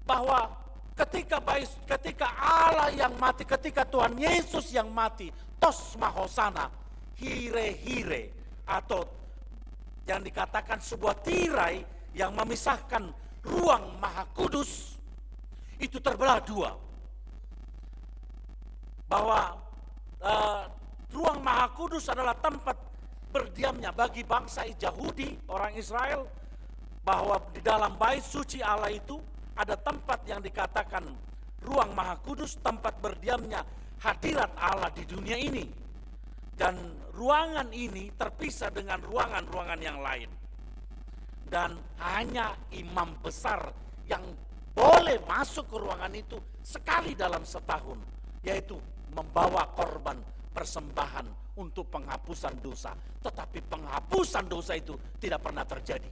Bahwa ketika bais-, ketika Allah yang mati, ketika Tuhan Yesus yang mati, tos ma hosana, hirehire, atau yang dikatakan sebuah tirai yang memisahkan ruang maha kudus itu terbelah dua. Bahwa, eh, ruang maha kudus adalah tempat berdiamnya bagi bangsa Yahudi, orang Israel, bahwa di dalam bait suci Allah itu ada tempat yang dikatakan ruang maha kudus, tempat berdiamnya hadirat Allah di dunia ini. Dan ruangan ini terpisah dengan ruangan-ruangan yang lain. Dan hanya imam besar yang boleh masuk ke ruangan itu sekali dalam setahun, yaitu membawa korban persembahan untuk penghapusan dosa. Tetapi penghapusan dosa itu tidak pernah terjadi.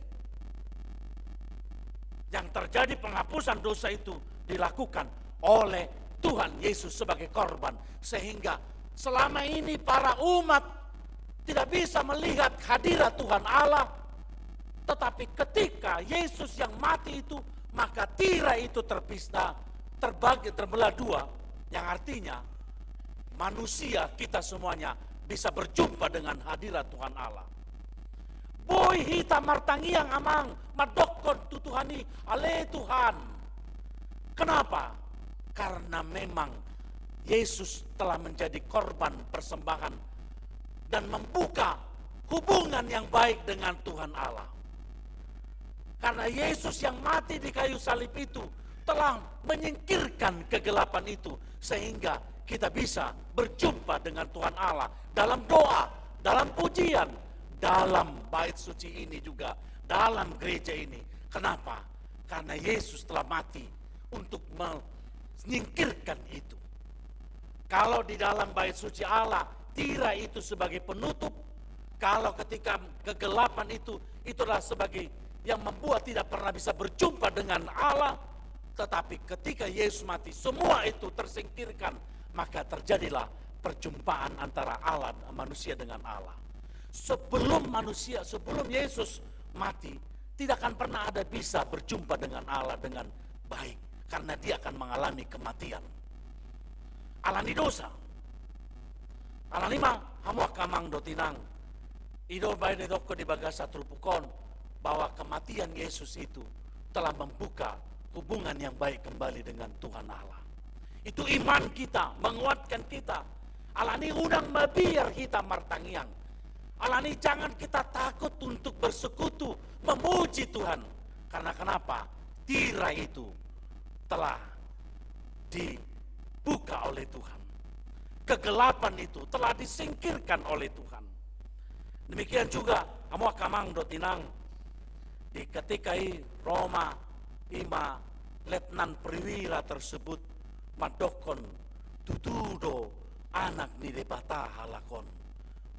Yang terjadi, penghapusan dosa itu dilakukan oleh Tuhan Yesus sebagai korban, sehingga selama ini para umat tidak bisa melihat hadirat Tuhan Allah. Tetapi ketika Yesus yang mati itu Maka tirai itu terpisah, terbagi, terbelah dua, yang artinya manusia kita semuanya bisa berjumpa dengan hadirat Tuhan Allah. Boi hita martangiang, amang, mandokkon tu Tuhan i, ale Tuhan. Kenapa? Karena memang Yesus telah menjadi korban persembahan dan membuka hubungan yang baik dengan Tuhan Allah. Karena Yesus yang mati di kayu salib itu telah menyingkirkan kegelapan itu, sehingga kita bisa berjumpa dengan Tuhan Allah dalam doa, dalam pujian, dalam bait suci ini juga, dalam gereja ini. Kenapa? Karena Yesus telah mati untuk menyingkirkan itu. Kalau di dalam bait suci Allah, tirai itu sebagai penutup, kalau ketika kegelapan itu, itulah sebagai yang membuat tidak pernah bisa berjumpa dengan Allah, tetapi ketika Yesus mati, semua itu tersingkirkan, maka terjadilah perjumpaan antara Allah, manusia dengan Allah. Sebelum manusia, sebelum Yesus mati, tidak akan pernah ada bisa berjumpa dengan Allah dengan baik, karena dia akan mengalami kematian. Alani dosa. Alani i ma, hamu angka amang dohot inang, i do baen didokkon di bagasan turpuk on, bahwa kematian Yesus itu telah membuka hubungan yang baik kembali dengan Tuhan Allah. Itu iman kita, menguatkan kita. Alani i unang mabiar hita martangiang. Alani i jangan kita takut untuk bersekutu, memuji Tuhan. Karena kenapa? Tirai itu telah dibuka oleh Tuhan. Kegelapan itu telah disingkirkan oleh Tuhan. Demikian juga, hamu angka amang dohot inang, di ketika i ro ma i ma letnan perwira tersebut mandokkon, tutu do Anak ni Debata halak on.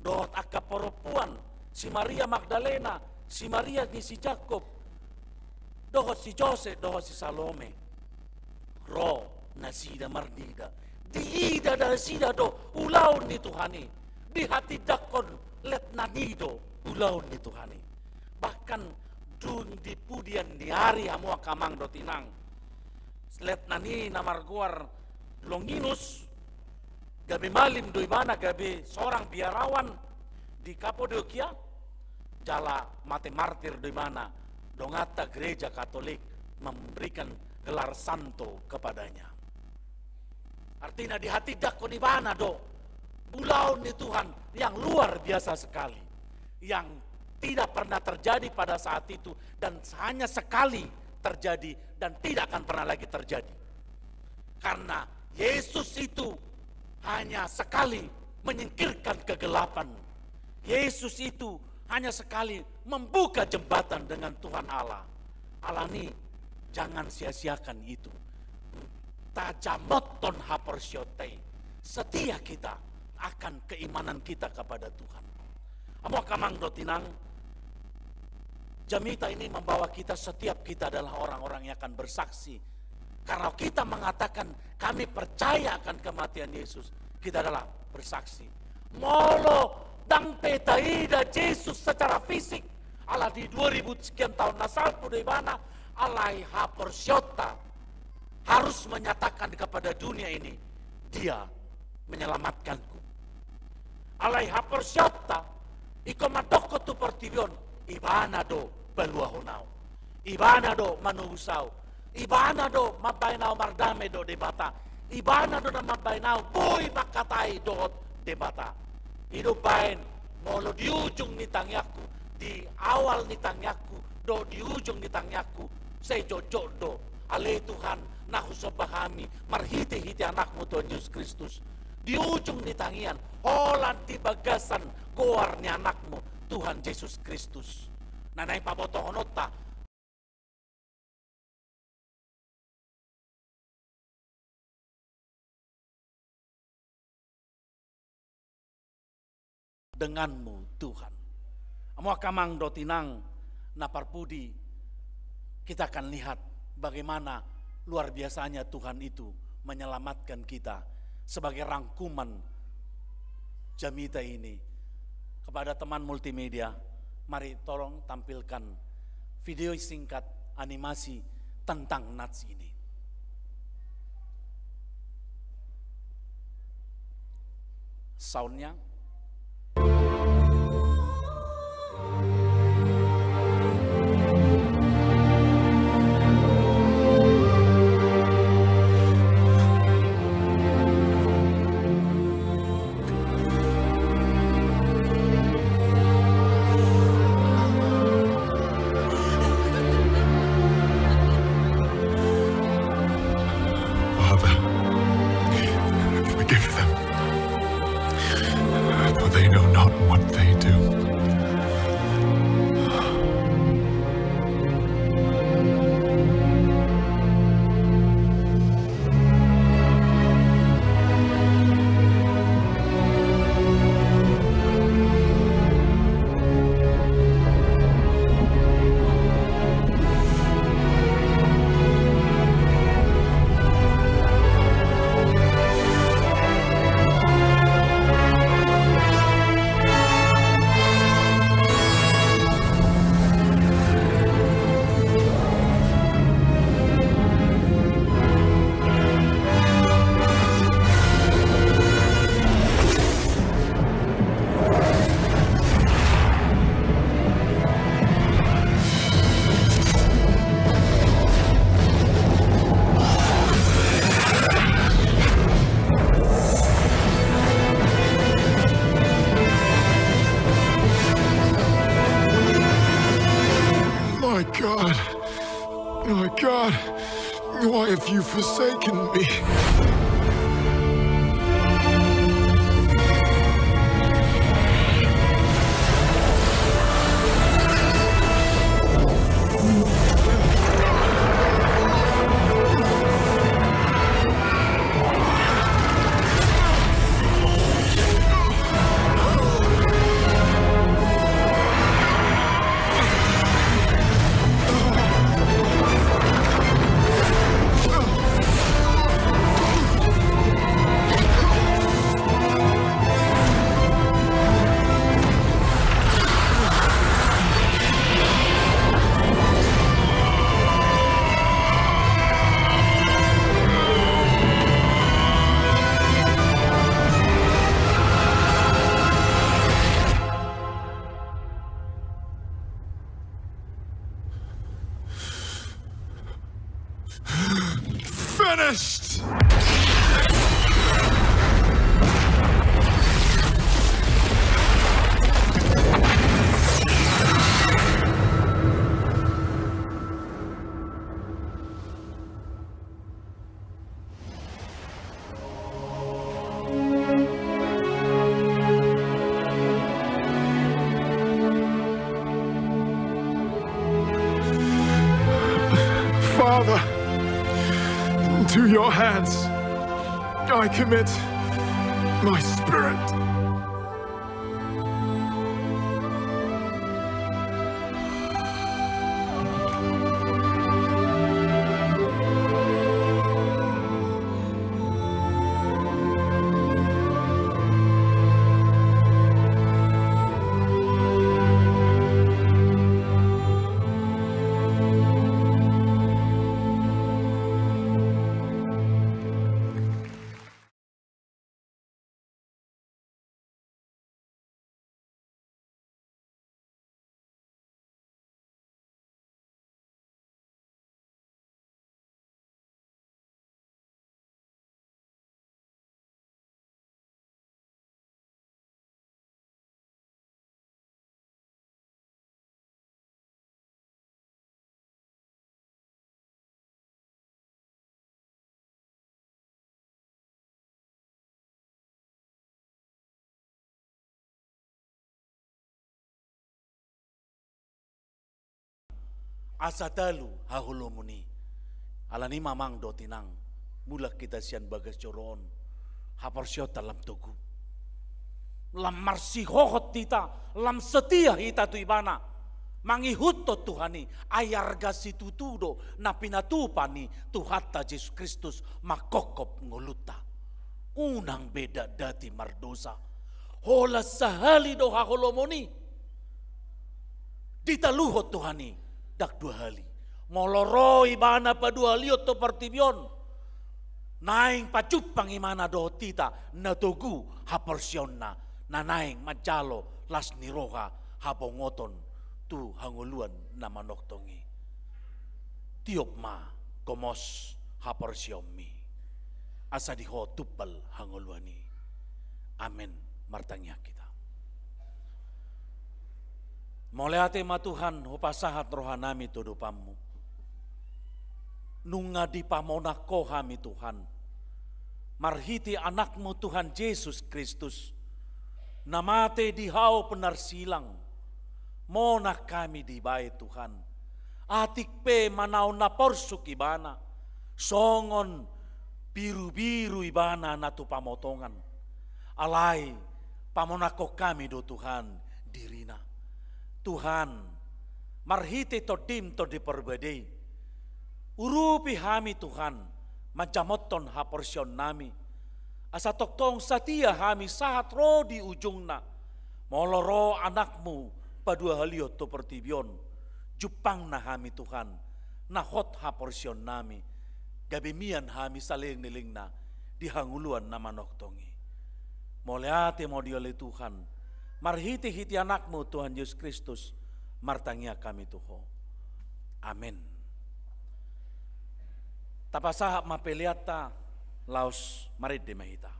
Dohot angka parompuan, si Maria Magdalena, si Maria ni si Jakob, dohot si Josep, dohot si Salome. Ro nasida marnida, diida nasida do ulaon ni Tuhan i, dihatindangkon letnan i do ulaon ni Tuhan i. Bahkan dung di pudian ni ari, hamu angka amang dohot inang, letnan i na margoar Longinus, gabe malim do ibana, gabe seorang biarawan di Kapadokia, jala mate martir do ibana. Donganta Gereja Katolik memberikan gelar santo kepadanya. Artina dihatindangkon ibana do ulaon ni Tuhan yang luar biasa sekali, yang tidak pernah terjadi pada saat itu dan hanya sekali terjadi dan tidak akan pernah lagi terjadi. Karena Yesus itu hanya sekali menyingkirkan kegelapan. Yesus itu hanya sekali membuka jembatan dengan Tuhan Allah. Alani i, jangan sia-siakan itu. Tajamothon haporseaonta i, setia kita akan keimanan kita kepada Tuhan. Hamu angka amang dohot inang, jamita ini membawa kita, setiap kita adalah orang-orang yang akan bersaksi. Karena kita mengatakan, "Kami percaya akan kematian Yesus," kita adalah bersaksi. Molo ndang pe taida Jesus secara fisik, ala di dua ribu sekian tahun na salpu do ibana, alai haporseaonta harus menyatakan kepada dunia ini, "Dia menyelamatkanku." Alai haporseaonta, ingkon mandokkon tu portibi on, ibana do paluahon ahu. Ibana do manobus ahu. Ibana do mambaen ahu mardame dohot Debata. Ibana do na mambaen ahu boi mangkatai dohot Debata. I do umbaen, molo di ujung ni tangiangku, di awal ni tangiangku, dohot di ujung ni tangiangku, sai jotjot do, "Ale Tuhan, na husomba hami marhitehite Anakmu Tuhan Jesus Kristus." Di ujung ni tangiang, holan di bagasan goar ni Anakmu Tuhan Jesus Kristus. Na naeng pabotohononta denganmu, Tuhan. Hamu angka amang dohot inang na parpudi, kita akan lihat bagaimana luar biasanya Tuhan itu menyelamatkan kita. Sebagai rangkuman jamita ini, kepada teman multimedia, mari tolong tampilkan video singkat animasi tentang nats ini. Soundnya. Father, forgive them, for they know not what they do. My God, my God, why have you forsaken me? Finished! Father, into your hands I commit my spirit. Asa talu haholomon i. Alani i ma amang dohot inang, mulak hita sian bagas joro on, haporseaonta lam togu. Lam marsihohot hita, lam setia hita tu Ibana, mangihuthon Tuhan i, ai arga situtu do na pinatupa ni Tuhanta Jesus Kristus manghophop ngolunta. Unang be datdati mardosa. Holan sahali do haholomon i ditaluhon Tuhan i, ndang dua hali. Molo ro Ibana paduahalihon tu portibi on, naeng pajumpang Ibana dohot hita na togu haporseaonna, na naeng manjalo las ni roha habongoton tu hangoluan na manongtong i. Tiop ma gomos haporseaonmi, asa di Ho tumpal hangoluan i. Amen. Martangiang hita. Mauliate ma Tuhan, hupasahat rohanami tu adopanMu. Nunga dipamonang Ho hami Tuhan, marhite AnakMu Tuhan Jesus Kristus, na mate di hau pinarsilang. Monang hami dibahen Tuhan, atik pe manaon na porsuk Ibana, songon birubiru Ibana na tu pamotongan. Alai pamonanghon hami do Tuhan dirina. Tuhan, marhite TondiM Tondi Parbadia i, urupi hami Tuhan, manjamothon haporseaonnami, asa tongtong satia hami sahat ro di ujungna. Molo ro AnakMu paduahalihon tu portibi on, jumpangna hami Tuhan, na hot haporseaonnami, gabe mian hami saleleng ni lelengna di hangoluan na manongtong i. Mauliate ma di Ho ale Tuhan, marhitehite AnakMu Tuhan Jesus Kristus, martangiang hami tu Ho. Amen. Tapasahat ma peleanta, laos marende ma hita.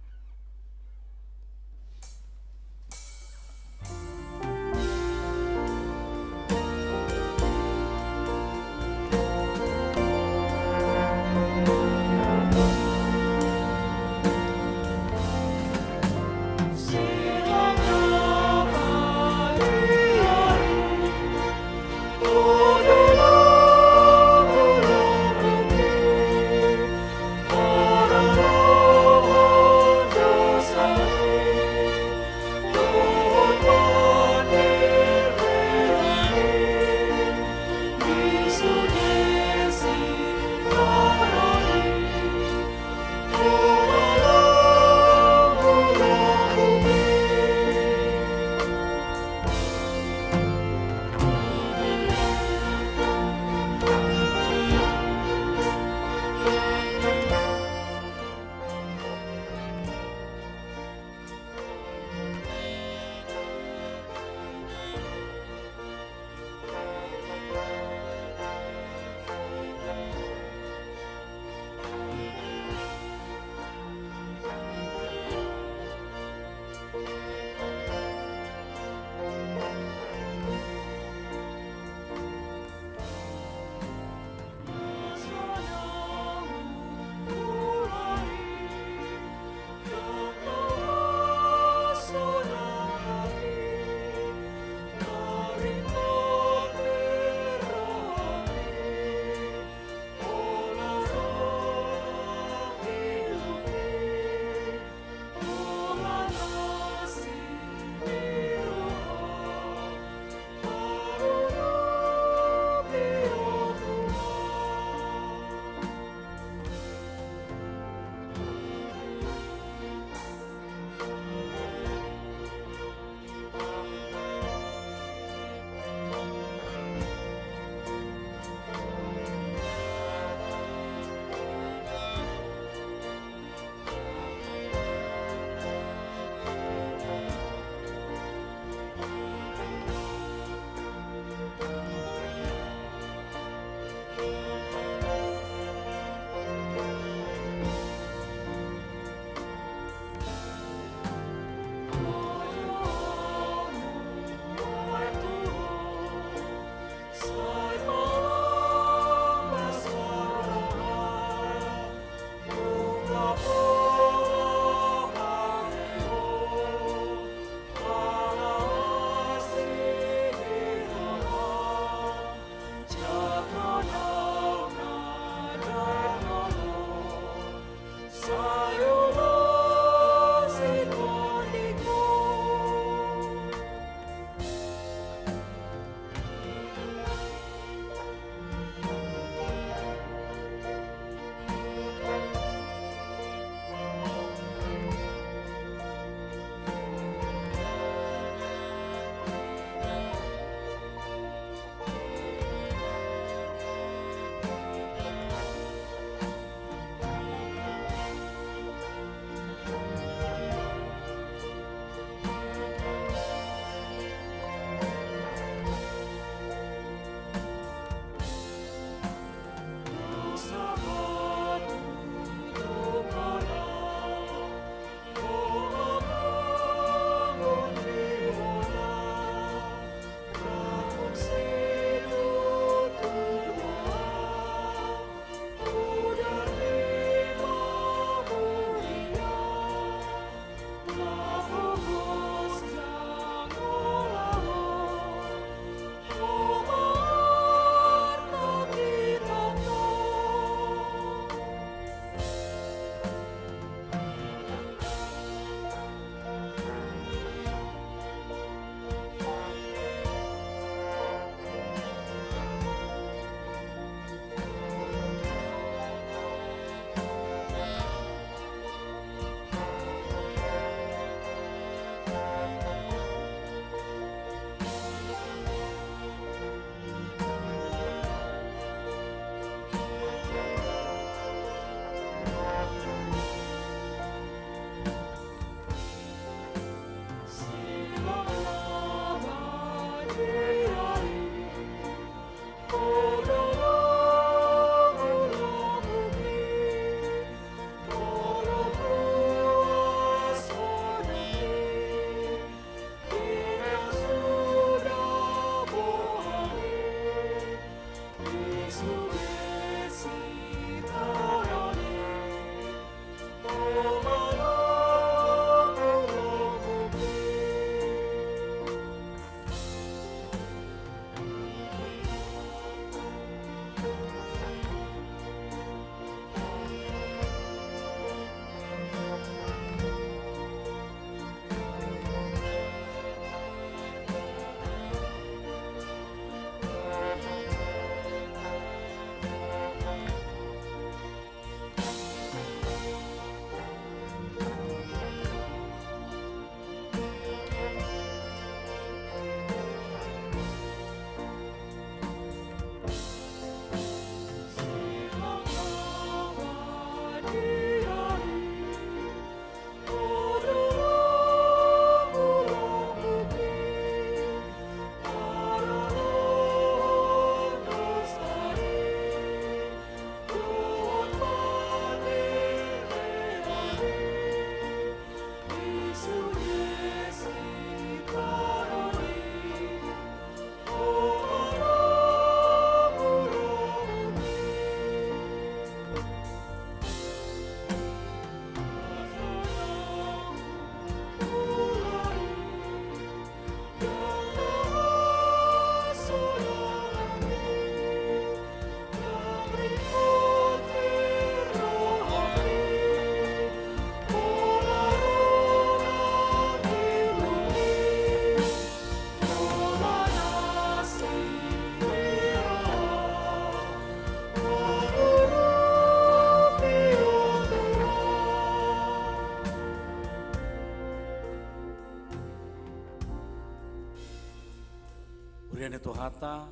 Dene Tuhanta,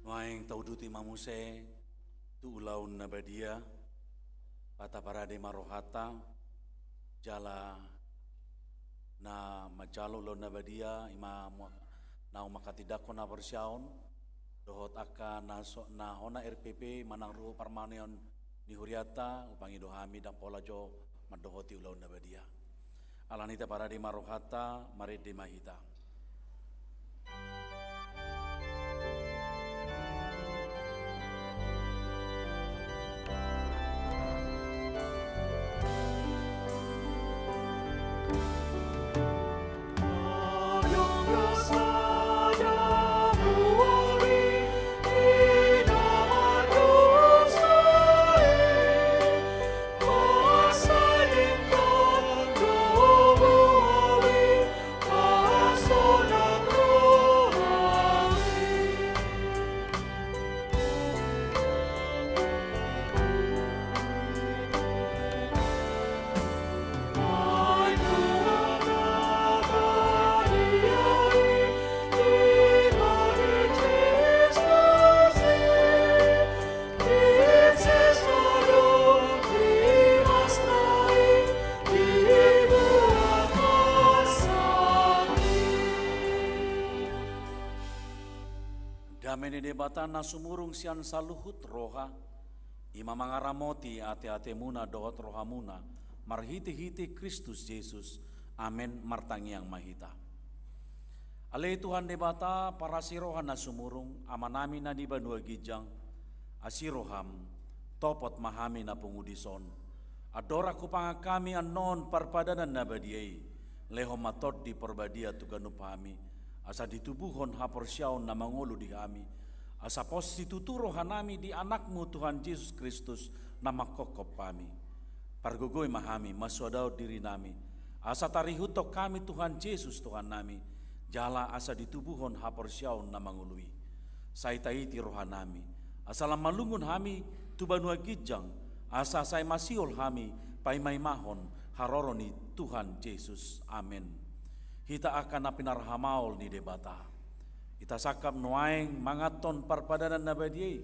nuaeng tauduti ma muse tu ulaon na badia, pata parade ma rohanta, jala na manjalo ulaon na badia, ima mu-, naung manghatindanghon haporseaon, dohot angka na so-, na hona R P P manang ruhut parmaneon ni hurianta, hupangido hami ndang pola jo mandohoti ulaon na badia. Alani i taparade ma rohanta, marende ma hita. Dame ni Debata na sumurung sian saluhut roha, ima mangaramoti ateatemuna dohot rohamuna, marhitehite Kristus Jesus. Amen. Martangiang ma hita. Ale Tuhan Debata, parasi roha na sumurung, Amanami na di banua ginjang, asi roham, topot ma hami na pungu dison. Andorang hupangan hami annon parpadanan na badia i, lehon ma Tondi Parbadia tu ganup hami, asa ditubuhon haporseaon na mangolu di hami, asa pos situtu rohanami di Anakmu Tuhan Jesus Kristus na manghophop hami. Pargogoi ma hami, masuadaon dirinami, asa tarihuthon hami Tuhan Jesus Tuhannami, jala asa ditubuhon haporseaon na mangolu i. Sai taiti rohanami, asa lam malungun hami tu banua ginjang, asa sai masihol hami paimaimahon haroro ni Tuhan Jesus. Amen. Hita angka na pinarhamaol ni Debata, hita sangkap nuaeng manganhon parpadanan na badia i.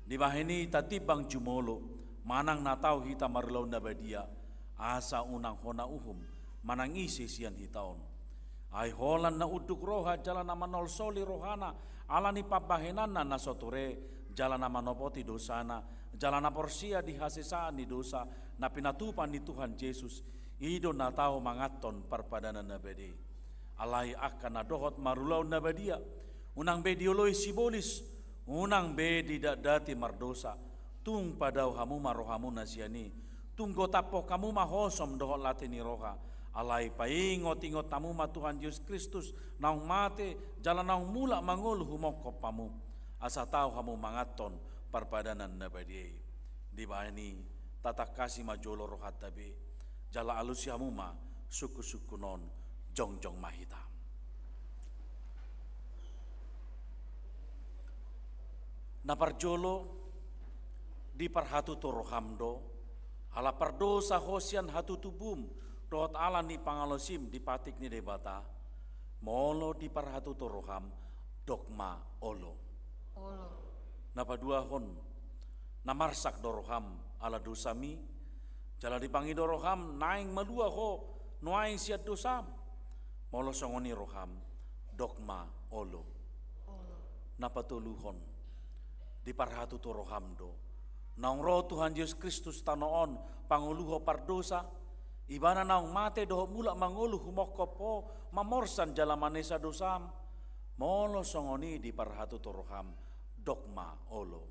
Dibahen i tatimbang jumolo, manang na tau hita marulaon na badia, asa unang hona uhum, manang ise sian hita on. Ai holan na unduk roha jala na manolsoli rohana, ala ni pambahenanna na so ture, jala na manopoti dosana, jala na porsea di hasesaan ni dosa, na pinatupa ni Tuhan Jesus, i do na tau manganhon parpadanan na badia i. Alai angka na dohot marulaon na badia, unang be dioloi sibolis, unang be didatdati mardosa, tung padao hamu ma rohamuna sian i, tung gotaphon hamu ma hosom dohot late ni roha, alai paingotingot hamu ma Tuhan Jesus Kristus, naung mate, jala naung mulak mangolu humongkop hamu, asa tau hamu manganhon parpadanan na badia i. Dibahen i, tatangkasi ma jolo rohanta be, jala alusi hamu ma sungkunsungkun on, jongjong ma hita. Na parjolo, diparhatutu roham do, ala pardosa ho sian hatutubum, dohot ala ni pangalaosim di patik ni Debata, molo diparhatutu roham, dok ma olo. Olo. Na paduahon, na marsak do roham ala dosami, jala dipangido roham naeng malua ho nuaeng sian dosam. Molo songon i roham, dok ma olo. Olo. Na patoluhon, diparhatutu roham do, naung ro Tuhan Jesus Kristus tano on pangolu ho pardosa, Ibana naung mate dohot mulak mangolu humongkop ho, mamorsan jala manesa dosam. Molo songon i diparhatutu roham, dok ma olo.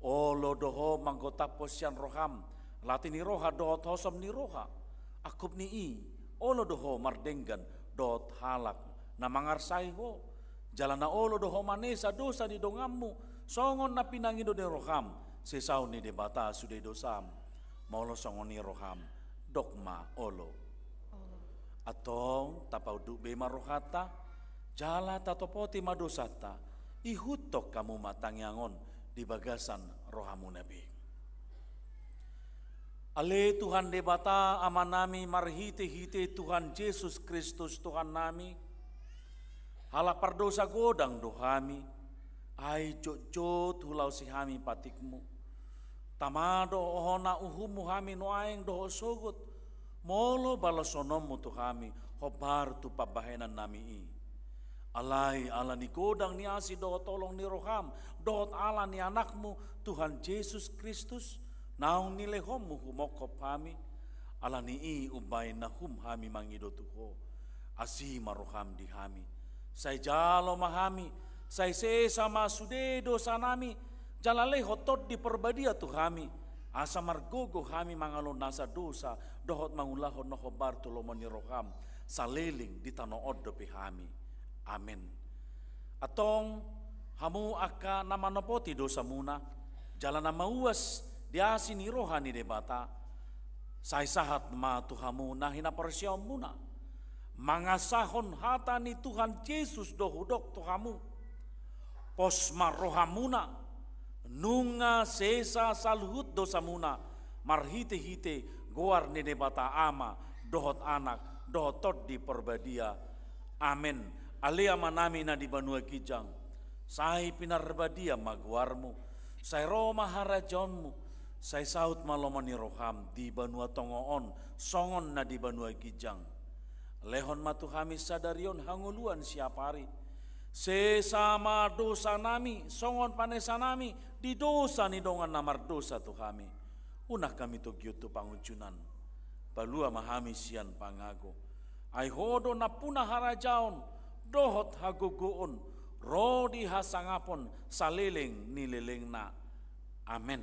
Olo do ho manggotaphon sian roham late ni roha dohot hosom ni roha. Angkup ni i, olo do ho mardenggan dohot halak na mangarsai ho. Jala na olo do ho manesa dosa ni donganmu, songon na pinangido ni roham sesaon ni Debata sude dosam. Molo songon i roham, dok ma olo. Antong tapaunduk be ma rohanta, jala tatopoti ma dosanta, ihuthon hamu ma tangiang on di bagasan rohamuna be. Ale Tuhan Debata Amanami marhitehite Tuhan Jesus Kristus Tuhannami, Ala pardosa godang do hami, ai jotjot hulaosi hami patikmu. Tama do hona uhummu hami nuaeng dohot sogot, molo balosononmu tu hami, hombar tu pambahenannami i. Alai ala ni godang ni asi dohot holong ni roham, dohot ala ni anakmu, Tuhan Jesus Kristus, naung nilehonmu humongkop hami, ala ni i umbaen na hum hami mangido tu ho, asi ma roham di hami. Sai jalo ma hami, sai sesa ma sude dosanami, jala lehon Tondi Parbadia tu hami, asa margogo hami mangalonasa dosa, dohot mangulahon na hombar tu lomo ni roham, saleleng di tano on dope hami. Amen. Antong, hamu angka na manopoti dosamuna, jala na mauas di asi ni roha ni Debata, sai sahat ma tu hamu na hinaporseaonmuna, mangasahon hata ni Tuhan Jesus do hudok tu hamu. Pos ma rohamuna, nunga sesa saluhut dosamuna, marhitehite goar ni Debata Ama, dohot Anak, dohot Tondi Parbadia. Amen. Ale Amanami na di banua ginjang, sai pinarbadia ma goarmu, sai ro ma harajaonmu, sai saut ma lomo ni roham di banua tonga on, songon na di banua ginjang. Lehon ma tu hami sadari on hangoluan siapari. Sesa ma dosanami, songon panesanami di dosa ni dongan na mardosa tu hami. Unang hami togihon tu pangunjunan. Palua ma hami sian pangago. Ai ho do nampuna harajaon, dohot hagogoon, ro di hasangapon, saleleng ni lelengna. Amen.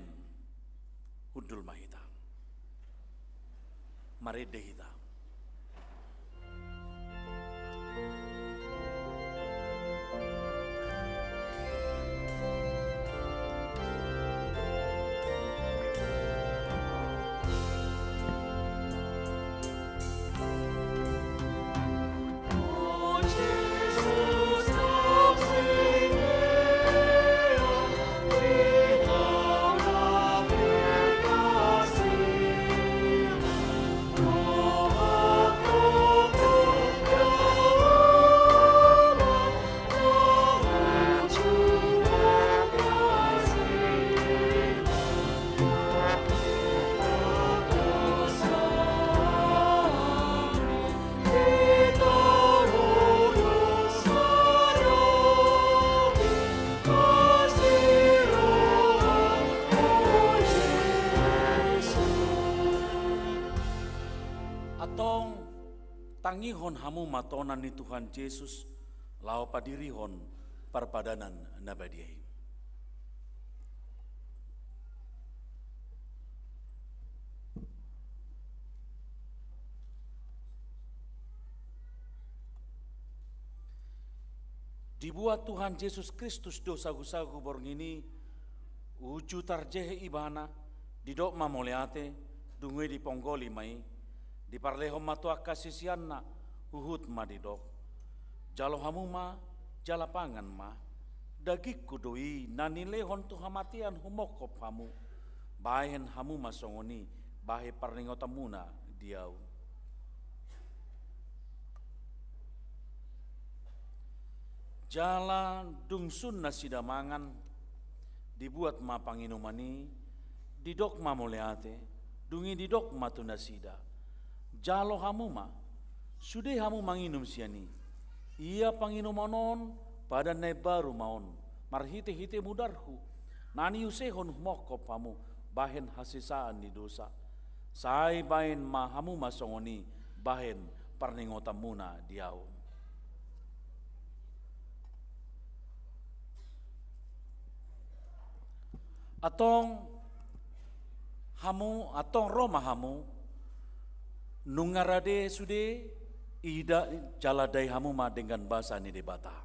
Hundul ma hita. Marende hita. Antong, tangihon hamu ma tona ni Tuhan Jesus, laho padirihon parpadanan na badia i. Dibuat Tuhan Jesus Kristus do sagusagu borngin i, uju tarjehe Ibana, didok ma mauliate, dung i diponggoli ma i, diparlehon ma tu angka siseanna, huhut ma didok: Jalo hamu ma, jala pangan ma, dagingku do i na nilehon tu hamatean humongkop hamu, bahen hamu ma songon i, bahen parningotanmuna di ahu. Jala dung sun nasida mangan, dibuat ma panginuman i, didok ma mauliate, dung i didok ma tu nasida: Jalo hamu ma, sude hamu manginum sian i. Ia panginuman on, padan na imbaru ma on, marhitehite mudarhu, na niusehon humongkop hamu, bahen hasesaan ni dosa. Sai bahen ma hamu ma songon i, bahen parningotanmuna di ahu. Antong hamu, antong ro ma hamu, nunga rade sude, ida jala dai hamu ma denggan basa ni Debata.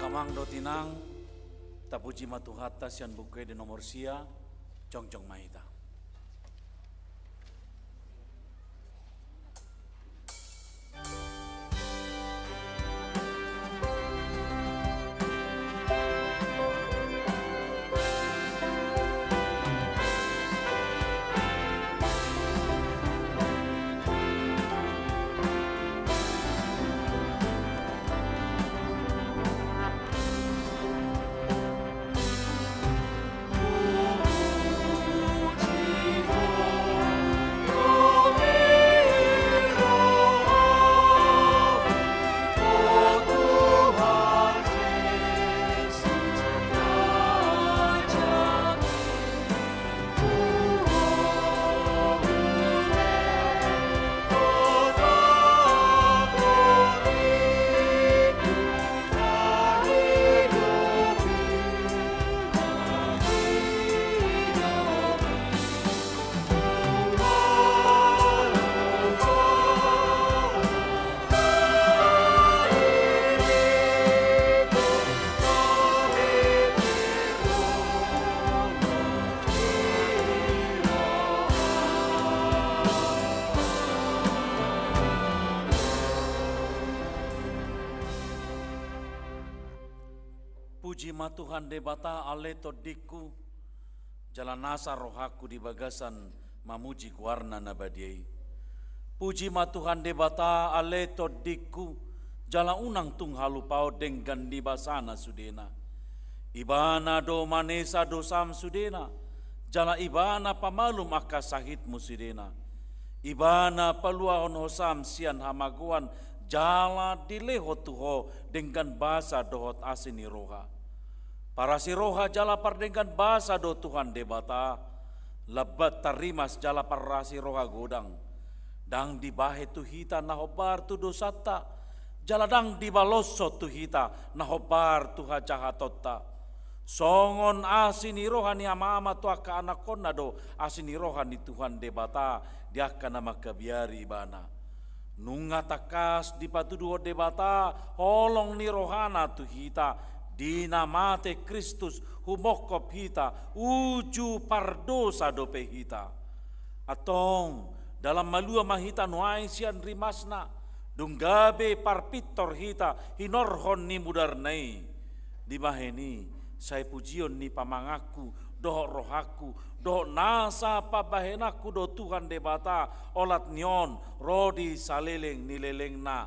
Amang dohot inang, tapuji ma Tuhanta sian buku ende nomor sia. Jongjong ma hita. Puji ma Tuhan Debata, ale tondingku, jala nasa rohangku di bagasan mamuji goarna na badia i. Puji ma Tuhan Debata, ale tondingku, jala unang tung halupaon denggan ni basana sudena. Ibana do manesa dosam sudena, jala Ibana pamalum angka sahitmu sudena. Ibana paluahon hosam sian hamagoan, jala dilehon tu ho denggan basa dohot asi ni roha. Parasi roha jala pardenggan basa do Tuhan Debata, lambat tarrimas jala parasi roha godang. Ndang dibahen tu hita na hombar tu dosanta, jala ndang dibaloshon tu hita na hombar tu hajahatonta. Songon asi ni roha ni amama tu angka anakkonna do asi ni roha ni Tuhan Debata di angka na mangkabiari Ibana. Nunga tangkas dipatuduhon Debata holong ni rohana tu hita, di na mate Kristus humongkop hita, uju pardosa dope hita. Antong, dalan malua ma hita nuaeng sian rimasna, dung gabe parpintor hita hinorhon ni mudarna i. Dibahen i, sai pujion ni pamanganku, dohot rohangku, dohot nasa pambahenanku do Tuhan Debata, olat ni on, ro di saleleng ni lelengna.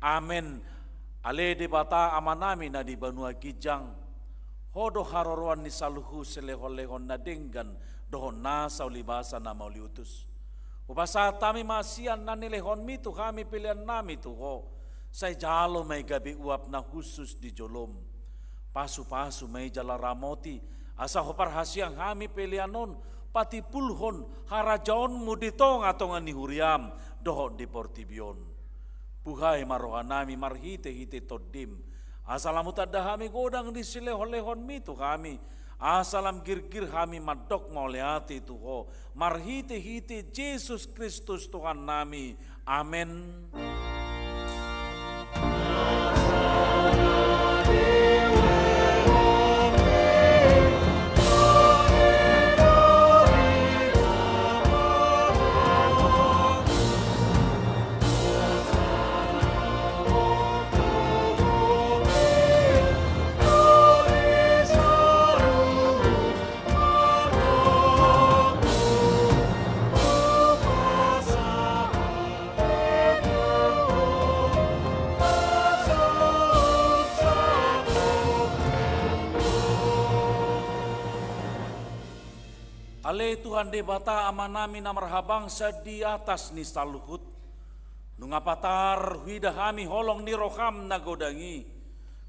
Amen. Ale Debata Amanami na di banua ginjang, Ho do haroroan ni saluhut silehonlehon na denggan, dohot nasa ulibasa na mauliutus. Hupasahat hami ma sian na nilehonmi tu hami peleannami tu Ho, sai jalo ma i gabe uap na hushus di jolom. Pasupasu ma i jala ramoti, asa huparhasiang hami pelean on, patimbulhon harajaonmu di tongatonga ni huriam, dohot di portibi on. Buhai ma rohanami marhitehite Tondim, asa lam hutanda hami godang di silehonlehonmi tu hami, asa lam girgir hami mandok mauliate tu Ho, marhitehite Jesus Kristus Tuhannami. Amen. Ale Tuhan Debata Amanami na marhabangsa di atas ni saluhut, nunga patar huida hami holong ni roham na godang i,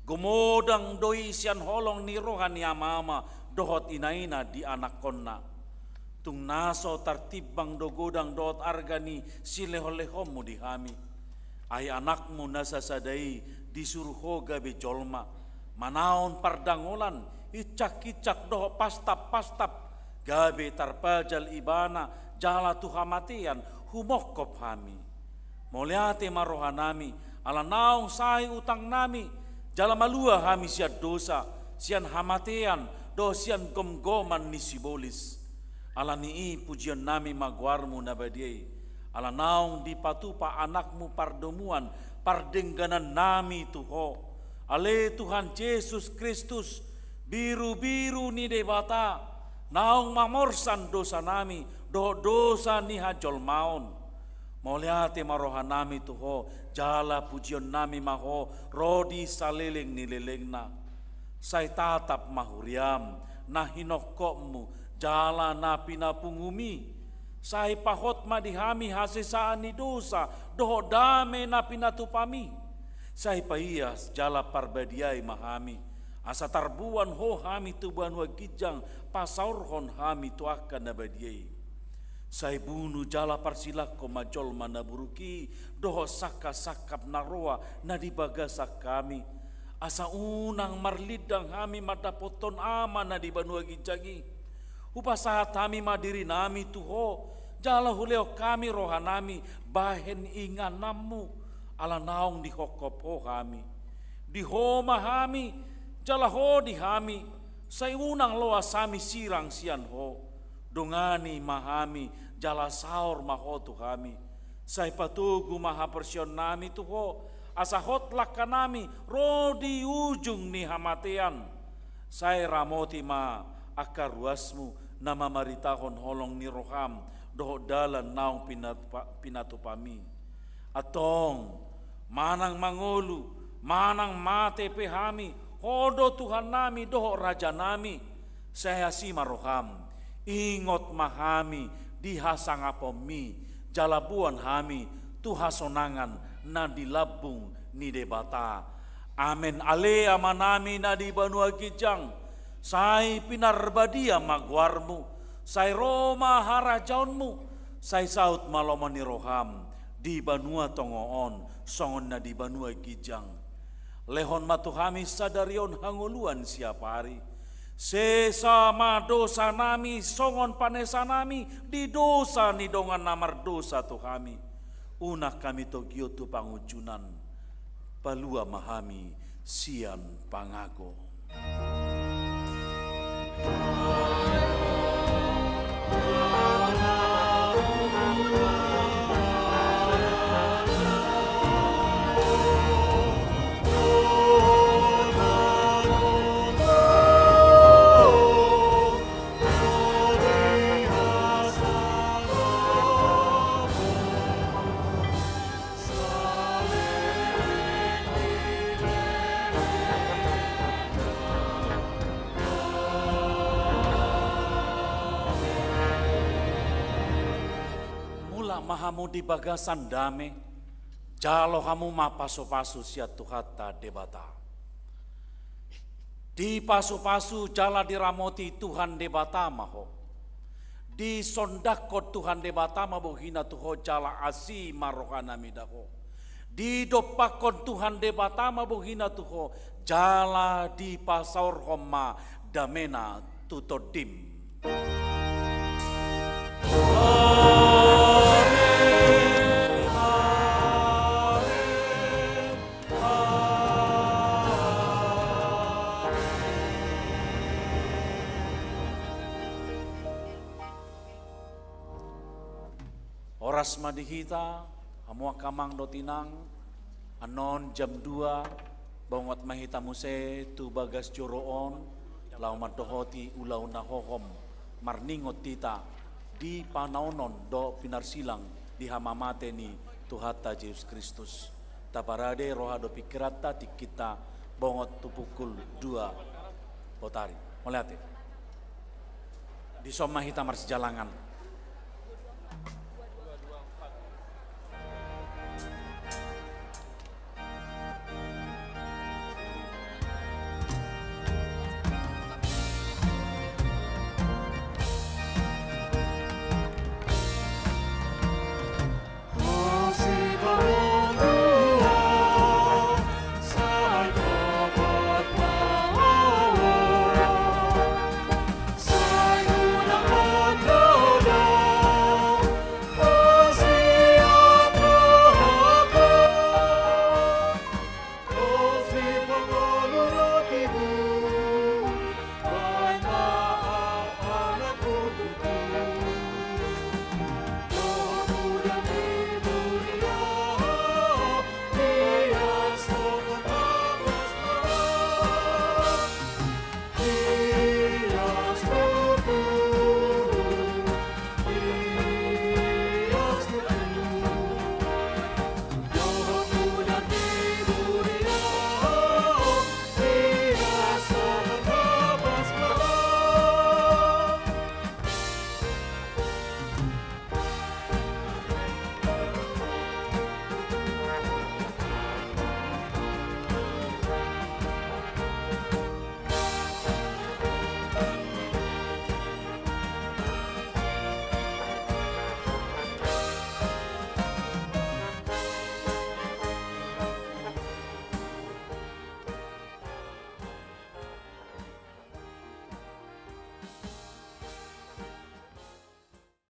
gumodang do i sian holong ni roha ni amama dohot inaina di anakkonna. Tung na so tartimbang do godang dohot arga ni silehonlehonmu di hami. Ai anakmu na sasada i disuru Ho gabe jolma, manaon pardangolan, hinsahinsa dohot pastappastap, gabe tarpajal ibana jala tu hamatean humongkop hami. Mauliate ma rohanami, ala naung sae utangnami, Jala malua hami sian dosa, sian hamatean, dohot sian gomgoman ni sibolis. Ala ni i pujionnami ma goarmu na badia i, ala naung dipatupa anakmu pardomuan, pardengganannami tu ho. Ale Tuhan Jesus Kristus, birubiru ni Debata, naung mamorsan dosanami, dohot dosa ni hajolmaon. Mauliate ma rohanami tu ho, jala pujionnami ma ho, ro di saleleng ni lelengna. Sai tatap ma huriam, na hinongkopmu, jala na pinapungumi. Sai pahot ma di hami hasesaan ni dosa, dohot dame na pinatupami. Sai paias jala parbadiai ma hami, asa tarboan ho hami tu banua ginjang, pasaorhon hami tu angka na badia i. Sai bunu jala parsilangkon ma jolma na buruk i, dohot sangkap-sangkap na roa na di bagasan hami. Asa unang marlindang hami mandapothon Ama na di banua ginjang i. Hupasahat hami ma dirinami tu ho, jala hulehon hami rohanami bahen ingananmu, ala naung dihongkop ho hami. Di ho ma hami, jala ho di hami, sai unang loas hami sirang sian ho. Dongani ma hami, jala saor ma ho tu hami. Sai patogu ma haporseaonnami tu ho, asa hot langkanami ro di ujung ni hamatean. Sai ramoti ma angka ruasmu na mamaritahon holong ni roham, dohot dalan naung pinatupa-, pinatupami. Antong, manang mangolu, manang mate pe hami, ho do Tuhannami dohot Rajanami. Sai asi ma roham, ingot ma hami di hasangaponmi, jala boan hami tu hasonangan na di lambung ni Debata. Amen. Ale Amanami na di banua ginjang, sai pinarbadia ma goarmu, sai ro ma harajaonmu, sai saut ma lomo ni roham di banua tonga on songon na di banua ginjang. Lehon ma tu hami sadari on hangoluan siapari. Sesa ma dosanami songon panesanami di dosa ni dongan na mardosa tu hami. Unang hami togihon tu pangunjunan. Palua ma hami sian pangago. Mulak ma hamu di bagasan dame, jalo hamu ma pasupasu sian Tuhanta Debata. Dipasupasu jala diramoti Tuhan Debata ma ho. Disondangkon Tuhan Debata ma bohina tu ho jala asi ma rohana mida ho. Didompakkon Tuhan Debata ma bohina tu ho jala dipasaorhon ma damena tu tondim. Horas ma di hita, hamu angka amang dohot inang, annon jam dua, bongot ma hita muse tu bagas joro on, laho mandohoti ulaon na hohom, marningot hita di panaonon dohot pinarsilang di hamamate ni Tuhanta Jesus Kristus. Taparade roha dohot pingkiranta, tingkinta bongot tu pukul dua botari. Mauliate. Dison ma hita marsijalangan.